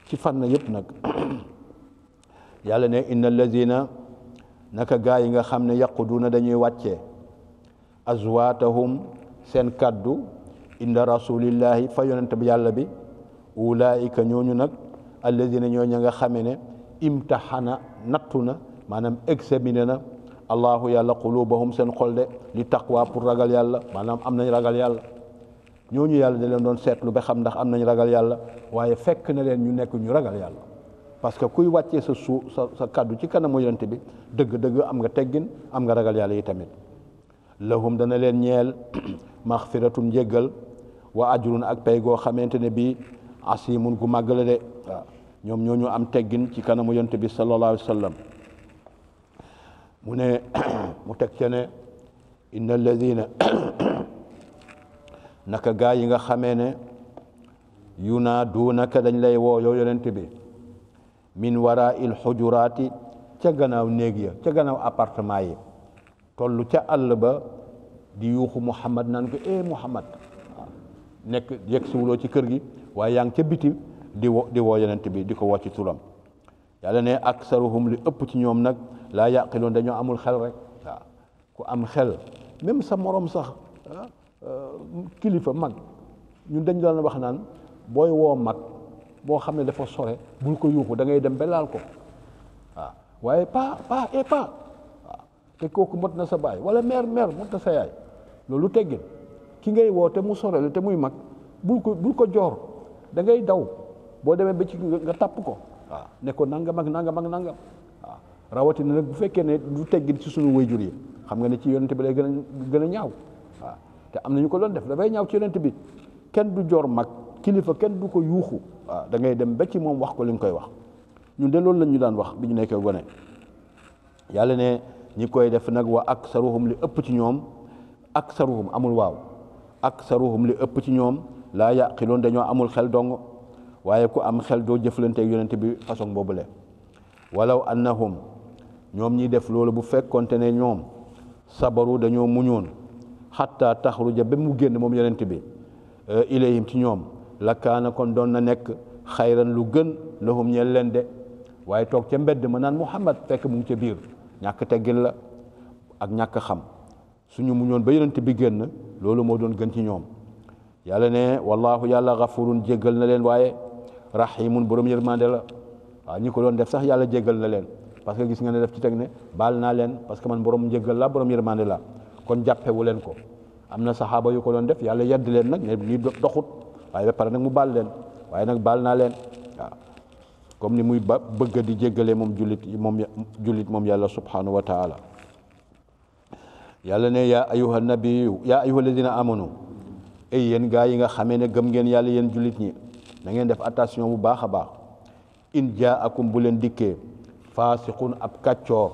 ci fànn yëpp nag yàlla ne inna allazina naka gaa yi nga xam ne yaquduna dañuy wàccee azwaatahum seen kaddu inda rasulillahi fa yonent bi yàlla bi ulaika ñooñu nag allazina ñooñu nga xame ne imtaxana nattu na maanaam examiné na allahu yàlla qulubahum seen xol de li taqwa pour ragal yàlla maanaam am nañ ragal yàlla ñooñu yàlla da leen doon seetlu ba xam ndax am nañ ragal yàlla waaye fekk na leen ñu nekk ñu ragal yàlla parce que kuy wàccee sa kaddu ci kanamu yonent bi dëgg-dëgg am nga teggin am nga ragal yàlla yi tamit lahum dana leen ñeel maxfiratun njéggal wa ajrun ak pay goo xamante ne bii asimun gu màgg la de waaw ñoom ñooñu am teggin ci kanamu yonent bi sallallahu alayhi wa sallam mu ne mu teg ca ne inna alladina naka gaa yi nga xamee ne yunaaduunaka dañ lay woo yow yonent bi min wara il xujuraati ca gannaaw néeg ya ca gannaaw appartement yi tollu ca àll ba di yuuxu Muhammad naan ko Muhammad waaw nekk yegg siwuloo ci kër gi waaye yaa ngi ca biti di woo yonent bi di ko woo ci turam yàlla ne aksaruhum li ëpp ci ñoom nag laa yaqiloon dañoo amul xel rek waaw ku am xel même sa morom sax kilifa mag ñun dañ doon wax naan booy woo mag boo xam ne dafa sore bul ko yuuxu da ngay dem ba laal ko waaw waaye pas waaw te kooku mot na sa baay wala mère mot na sa yaay loolu teggin ki ngay woo te mu sore la te muy mag bul ko joor da ngay daw boo demee ba ci nga tàpp ko waaw ne ko nangam ak nangam waaw rawatina nag bu fekkee ne du teggin ci sunu wayjur yi xam nga ne ci yonent bi lay gën a ñaaw waaw te am na ñu ko doon def dafay ñaaw ci yonent bi kenn du joor mag kilifa kenn du ko yuuxu waaw da ngay dem ba ci moom wax ko li nga koy wax ñun de loolu lañ ñu daan wax bi ñu nekkee gone yàlla ne ñi koy def nag wa aksaruhum li ëpp ci ñoom aksaruhum amul waaw aksaruhum li ëpp ci ñoom laa yaqiloon dañoo amul xel dong waaye ku am xel doo jëflante ak yonent bi façon boobule walaw annahum ñoom ñi def loolu bu fekkonte ne ñoom sabaru dañoo muñoon xatta taxruja ba mu génn moom yonent bi ilayhim ci ñoom la kaana kon doon na nekk xayran lu gën lahum ñeel leen de waaye toog ca mbedd ma naan Muhammad fekk mu ngi ca biir ñàkk teggin la ak ñàkk xam suñu muñoon ba yonent bi génn loolu moo doon gën ci ñoom yàlla ne wallahu yàlla gafurun jéggal na leen waaye rahimun borom yërmande la waaw ñi ko doon def sax yàlla jéggal na leen parce que gis nga ne def ci teg ne baal naa leen parce que man borom njéggal la borom yërmande la kon jàppewu leen ko am na saxaaba yu ko doon def yàlla yedd leen nag ne lii doxut waaye ba pare nag mu baal leen waaye nag baal naa leen waaw comme ni muy bëgg di jéggale moom jullit moom yàlla subhanahu wa taala yàlla ne yaa ayuha nabiyu yaa ayuha alladina amanu ay yéen gaa yi nga xamee ne gëm ngeen yàlla yéen jullit ñi na ngeen def attention bu baax a baax in jaakum bu leen dikkee faasiqun ab kàccoor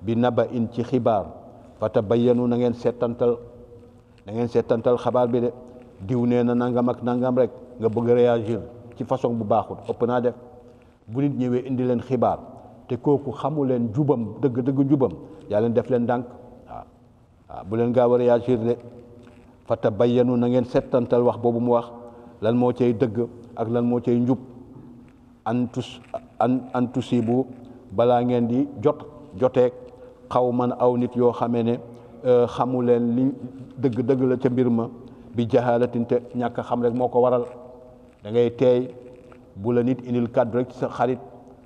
bi naba in ci xibaar fatabayyanu na ngeen settantal xabaar bi de diw nee na nangam ak nangam rek nga bëgg réagir ci façon bu baaxul ëpp naa def bu nit ñëwee indi leen xibaar te kooku xamu leen jubam dëgg jubam yaa leen def leen ndànk waaw bu leen gaaw a réagir de fatabayyanu na ngeen settantal wax boobu mu wax lan moo cay dëgg ak lan moo cay njub an tusibu balaa ngeen di joteeg xawman aw nit yoo xamee ne xamu leen li dëgg la ca mbir ma bi jahalatin te ñàkk xam rek moo ko waral da ngay teey bu la nit indil kàddu rek ci sa xarit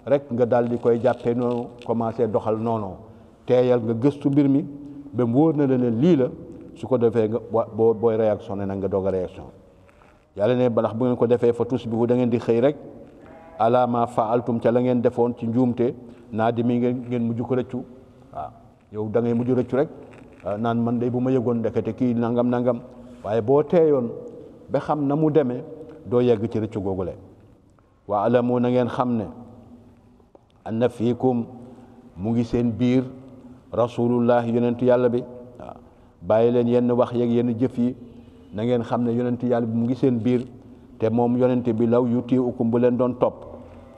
rek nga daal di koy jàppee noonu commencé doxal noonu teeyal nga gëstu mbir mi ba mu wóor na la ne lii la su ko defee nga booy réaction ne nag nga doog a réaction yàlla ne balax bu ngeen ko defee fa tusbihu da ngeen di xëy rek ala ma faaltum ca la ngeen defoon ci njuumte naa di mi ngeen mujj ko rëccu waaw yow da ngay mujj rëccu rek naan man day bu ma yëgoon ndekete kii nangam waaye boo teeyoon ba xam na mu demee doo yegg ci rëccu googule wa alamu na ngeen xam ne anna fiikum mu ngi seen biir rasulullah yonentu yàlla bi waaw bàyyi leen yenn wax yeeg yenn jëf yi na ngeen xam ne yonentu yàlla bi mu ngi seen biir te moom yonent bi law yutiiukum bu leen doon topp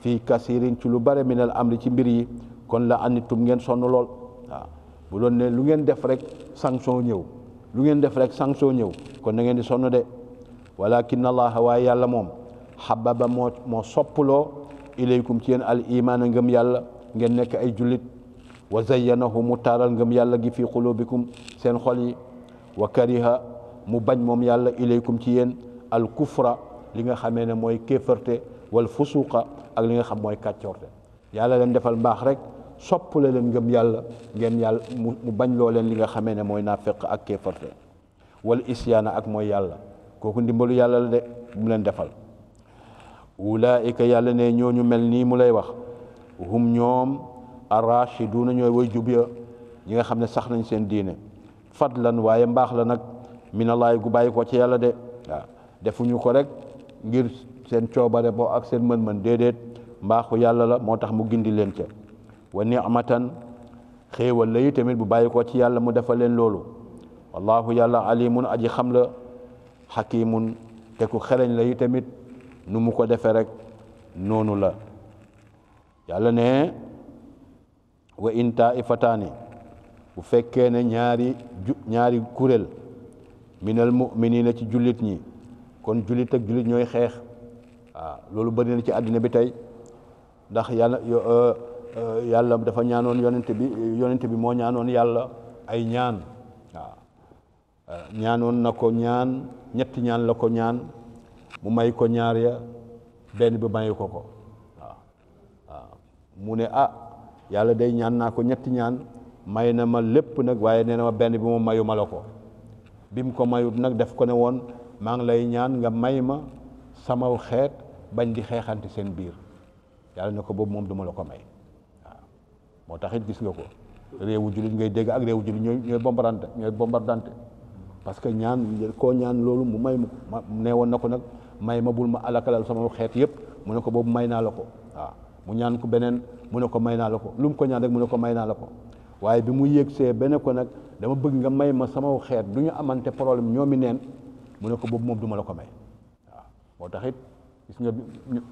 fii kasirin ci lu bare minal amri ci mbir yi kon la anitum ngeen sonn lool waaw bu doon ne lu ngeen def rek sanction ñëw kon na ngeen di sonn de walakin allaha waaye yàlla moom xababa moo soppuloo ilaykum ci yéen al iman a ngëm yàlla ngeen nekk ay jullit wa zayyanahu mu taaral ngëm yàlla gi fii qulubikum seen xol yi wa kariha mu bañ moom yàlla ilaykum ci yéen al kufra li nga xamee ne mooy kéefarte wal fusuqa ak li nga xam mooy kàccoorte yàlla leen defal mbaax rek soppale leen ngëm yàlla ngeen yàlla mu bañ loo leen li nga xamee ne mooy naafeq ak kéefarte wal isyaana ak mooy yàlla kooku ndimbalu yàlla la de mu leen defal ulaika yàlla ne ñooñu mel nii mu lay wax hum ñoom arrachiduna ñooy way jub ya ñi nga xam ne sax nañ seen diine fadlan waaye mbaax la nag minallahi gu bàyyi ko ci yàlla de waaw defuñu ko rek ngir seen coobare bo ak seen mën-mën déedéet mbaaxu yàlla la moo tax mu gindi leen ca wa ni'matan xéewal la yi tamit bu bàyyi ko ci yàlla mu defal leen loolu wallahu yàlla alimun aji xam la xakimun te ku xereñ la yi tamit nu mu ko defee rek noonu la yàlla ne wa in taifataani bu fekkee ne ñaari kuréel minal muminina ci jullit ñi kon jullit ak jullit ñooy xeex waaw loolu bëri na ci àddina bi tey ndax yàlla dafa ñaanoon yonent bi moo ñaanoon yàlla ay ñaan waaw ñaanoon na ko ñaan ñetti ñaan la ko ñaan mu may ko ñaar ya benn bi mayu ko waaw mu ne yàlla day ñaan naa ko ñetti ñaan may na ma lépp nag waaye nee na ma benn bi moom mayu ma la ko bi mu ko mayut nag def ko ne woon maa ngi lay ñaan nga may ma sama xeet bañ di xeexante seen biir yàlla ne ko boobu moom duma la ko may waaw moo tax it gis nga ko réewu jullit ngay dégg ak réewu jullit ñooy bombardante parce que ñaan koo ñaan loolu mu may ma nee woon na ko nag may ma bul ma alakalal sama xeet yëpp mu ne ko boobu may naa la ko waaw mu ñaan ko beneen mu ne ko may naa la ko lu mu ko ñaan rek mu ne ko may naa la ko waaye bi mu yëgsee beneen ko nag dama bëgg nga may ma sama xeet du ñu amante problème ñoomi neen mu ne ko boobu moom du ma la ko may waaw moo tax it gis nga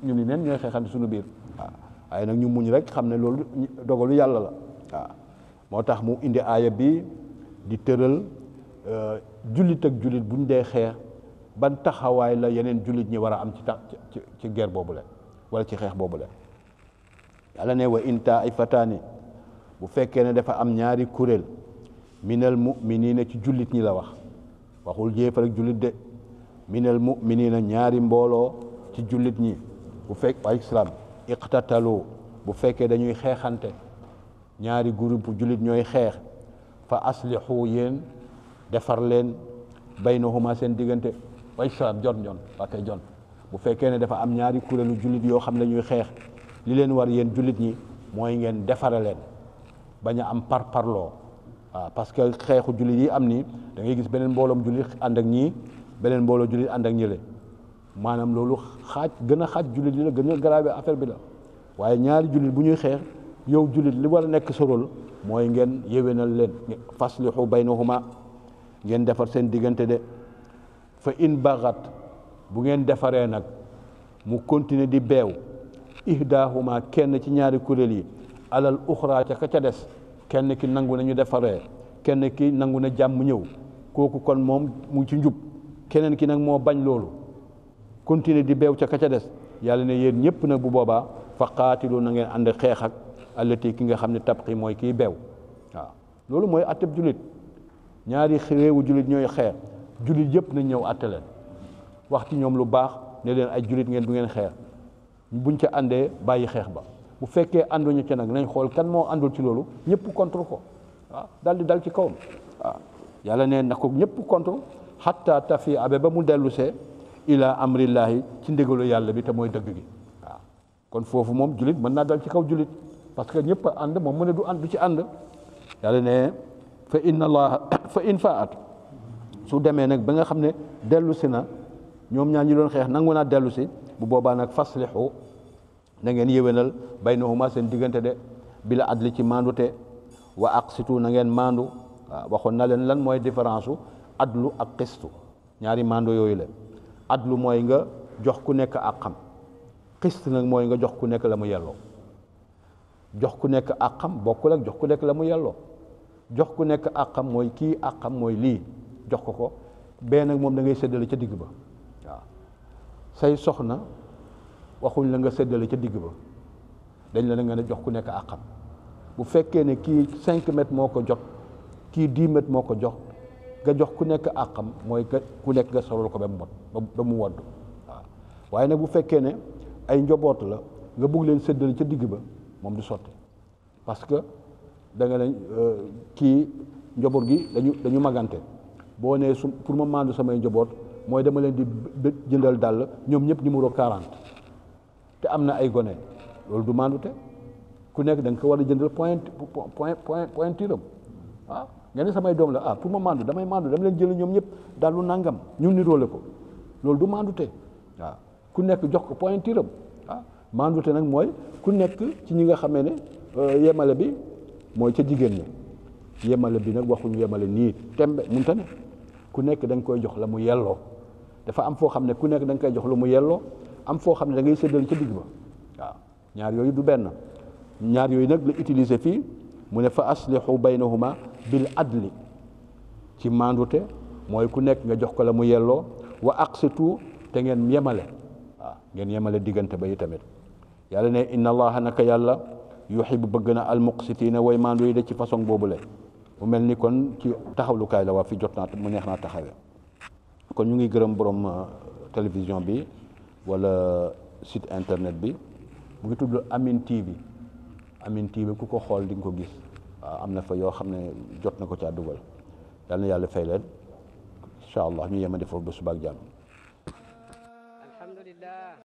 ñu ni neen ñooy xeexante suñu biir waaw waaye nag ñu muñ rek xam ne loolu dogalu yàlla la waaw moo tax mu indi aaya bi di tëral jullit ak jullit buñ dee xeex ban taxawaay la yeneen jullit ñi war a am ci guerre boobu la wala ci xeex boobu la yàlla ne wa in taifataani bu fekkee ne dafa am ñaari kuréel minal muminina ci jullit ñi la wax waxul jéefar ak jullit de minal muminina ñaari mbooloo ci jullit ñi bu fekk waa islam iqtatalu bu fekkee dañuy xeexante ñaari groupe jullit ñooy xeex fa aslihu yéen defar leen baynahuma seen diggante way islam jon bu fekkee ne dafa am ñaari kuréelu jullit yoo xam ne ñuy xeex li leen war yéen jullit ñi mooy ngeen defare leen bañ a am parloo waaw parce que xeexu jullit yi am nii da ngay gis beneen mbooloom jullit ànd ak ñii beneen mbooloo jullit ànd ak ñële maanaam loolu gën a xaaj jullit yi la gën a grave affaire bi la waaye ñaari jullit bu ñuy xeex yow jullit li war a nekk sa rôle mooy ngeen yéwénal leen faslihu baynahuma ngeen defar seen diggante de fa in bagat bu ngeen defaree nag mu continuer di beew ihdahuma kenn ci ñaari kuréel yi alal uxra ca ka ca des kenn ki nangu na ñu defaree kenn ki nangu na jàmm ñëw kooku kon moom mu ci njub keneen ki nag moo bañ loolu continuer di beew ca ka ca des yàlla ne yéen ñëpp nag bu boobaa fa qaatilu na ngeen ànd xeex ak allati ki nga xam ne tabqi mooy kii beew waaw loolu mooy atteb jullit ñaari réewu jullit ñooy xeex jullit yëpp nañ ñëw atte leen wax ci ñoom lu baax ne leen ay jullit ngeen du ngeen xeex buñ ca àndee bàyyi xeex ba bu fekkee ànduñu ca nag nañ xool kan moo àndul ci loolu ñëpp contre ko waaw daal di dal ci kawam waaw yàlla ne na ko ñëpp contre hatta tafi abe ba mu dellu see ila amrillahi ci ndigalu yàlla bi te mooy dëgg gi waaw kon foofu moom jullit mën naa dal ci kaw jullit parce que ñëpp a ànd moom mu ne du ci ànd yàlla ne fa inna allah fa in faat su demee nag ba nga xam ne dellu si na ñoom ñaar ñi doon xeex nangu naa dellu si bu boobaa nag faslihu na ngeen yéwénal baynahuma seen diggante de bila adli ci maandute wa aqsitu na ngeen maandu waaw waxoon na leen lan mooy différence u adlu ak qistu ñaari maando yooyu la adlu mooy nga jox ku nekk àqam qist nag mooy nga jox ku nekk la mu yelloo jox ku nekk àqam bokkul ak jox ku nekk la mu yelloo jox ku nekk àqam mooy kii àqam mooy lii jox ko bee nag moom da ngay séddale ca digg ba waaw say soxna waxuñ la nga séddale ca digg ba dañ la nga ne jox ku nekk àqam bu fekkee ne kii 5 mètres moo ko jot kii 10 mètres moo ko jox nga jox ku nekk àqam mooy ku nekk nga solol ko ba mu mot ba mu wodd waaw waaye nag bu fekkee ne ay njaboot la nga bëgg leen séddale ca digg ba moom du sotti parce que da nga ne kii njaboot gi dañu magante boo nee pour ma maandu samay njaboot mooy dama leen di jëndal dàll ñoom ñëpp numéro 40 te am na ay gone loolu du maandute ku nekk da nga ko war a jëndal pointuram ah nga ne samay doom la pour ma maandu dama leen jël ñoom ñëpp dàllu nangam ñu niroole ko loolu du maandute waaw ku nekk jox ko pointuram maandute nag mooy ku nekk ci ñi nga xamee ne yemale bi mooy ca jigéen ñi yemale bi nag waxuñu yemale nii tembe munta ne ku nekk da nga koy jox la mu yelloo dafa am foo xam ne ku nekk da nga koy jox la mu yelloo am foo xam ne da ngay séddal ca digg ba waaw ñaar yooyu du benn ñaar yooyu nag la utiliser fii mu ne fa aslihu baynahuma bil adli ci maandute mooy ku nekk nga jox ko la mu yelloo wa aqsitu te ngeen yemale waaw ngeen yemale diggante ba yi tamit yàlla ne inna allaha naka yàlla yuhibbu bëgg na almuqsitina way maandu yi de ci façon boobule mu mel ni kon ci taxawlukaay la waa fi jot naa mu neex naa taxawee kon ñu ngi gërëm borom télévision bi wala site internet bi mu ngi tudd Amine TV ku ko xool di nga ko gis waaw am na fa yoo xam ne jot na ko caa dugal yal na yàlla fay leen incha allah ñu yema defoo ba suba ak jàmm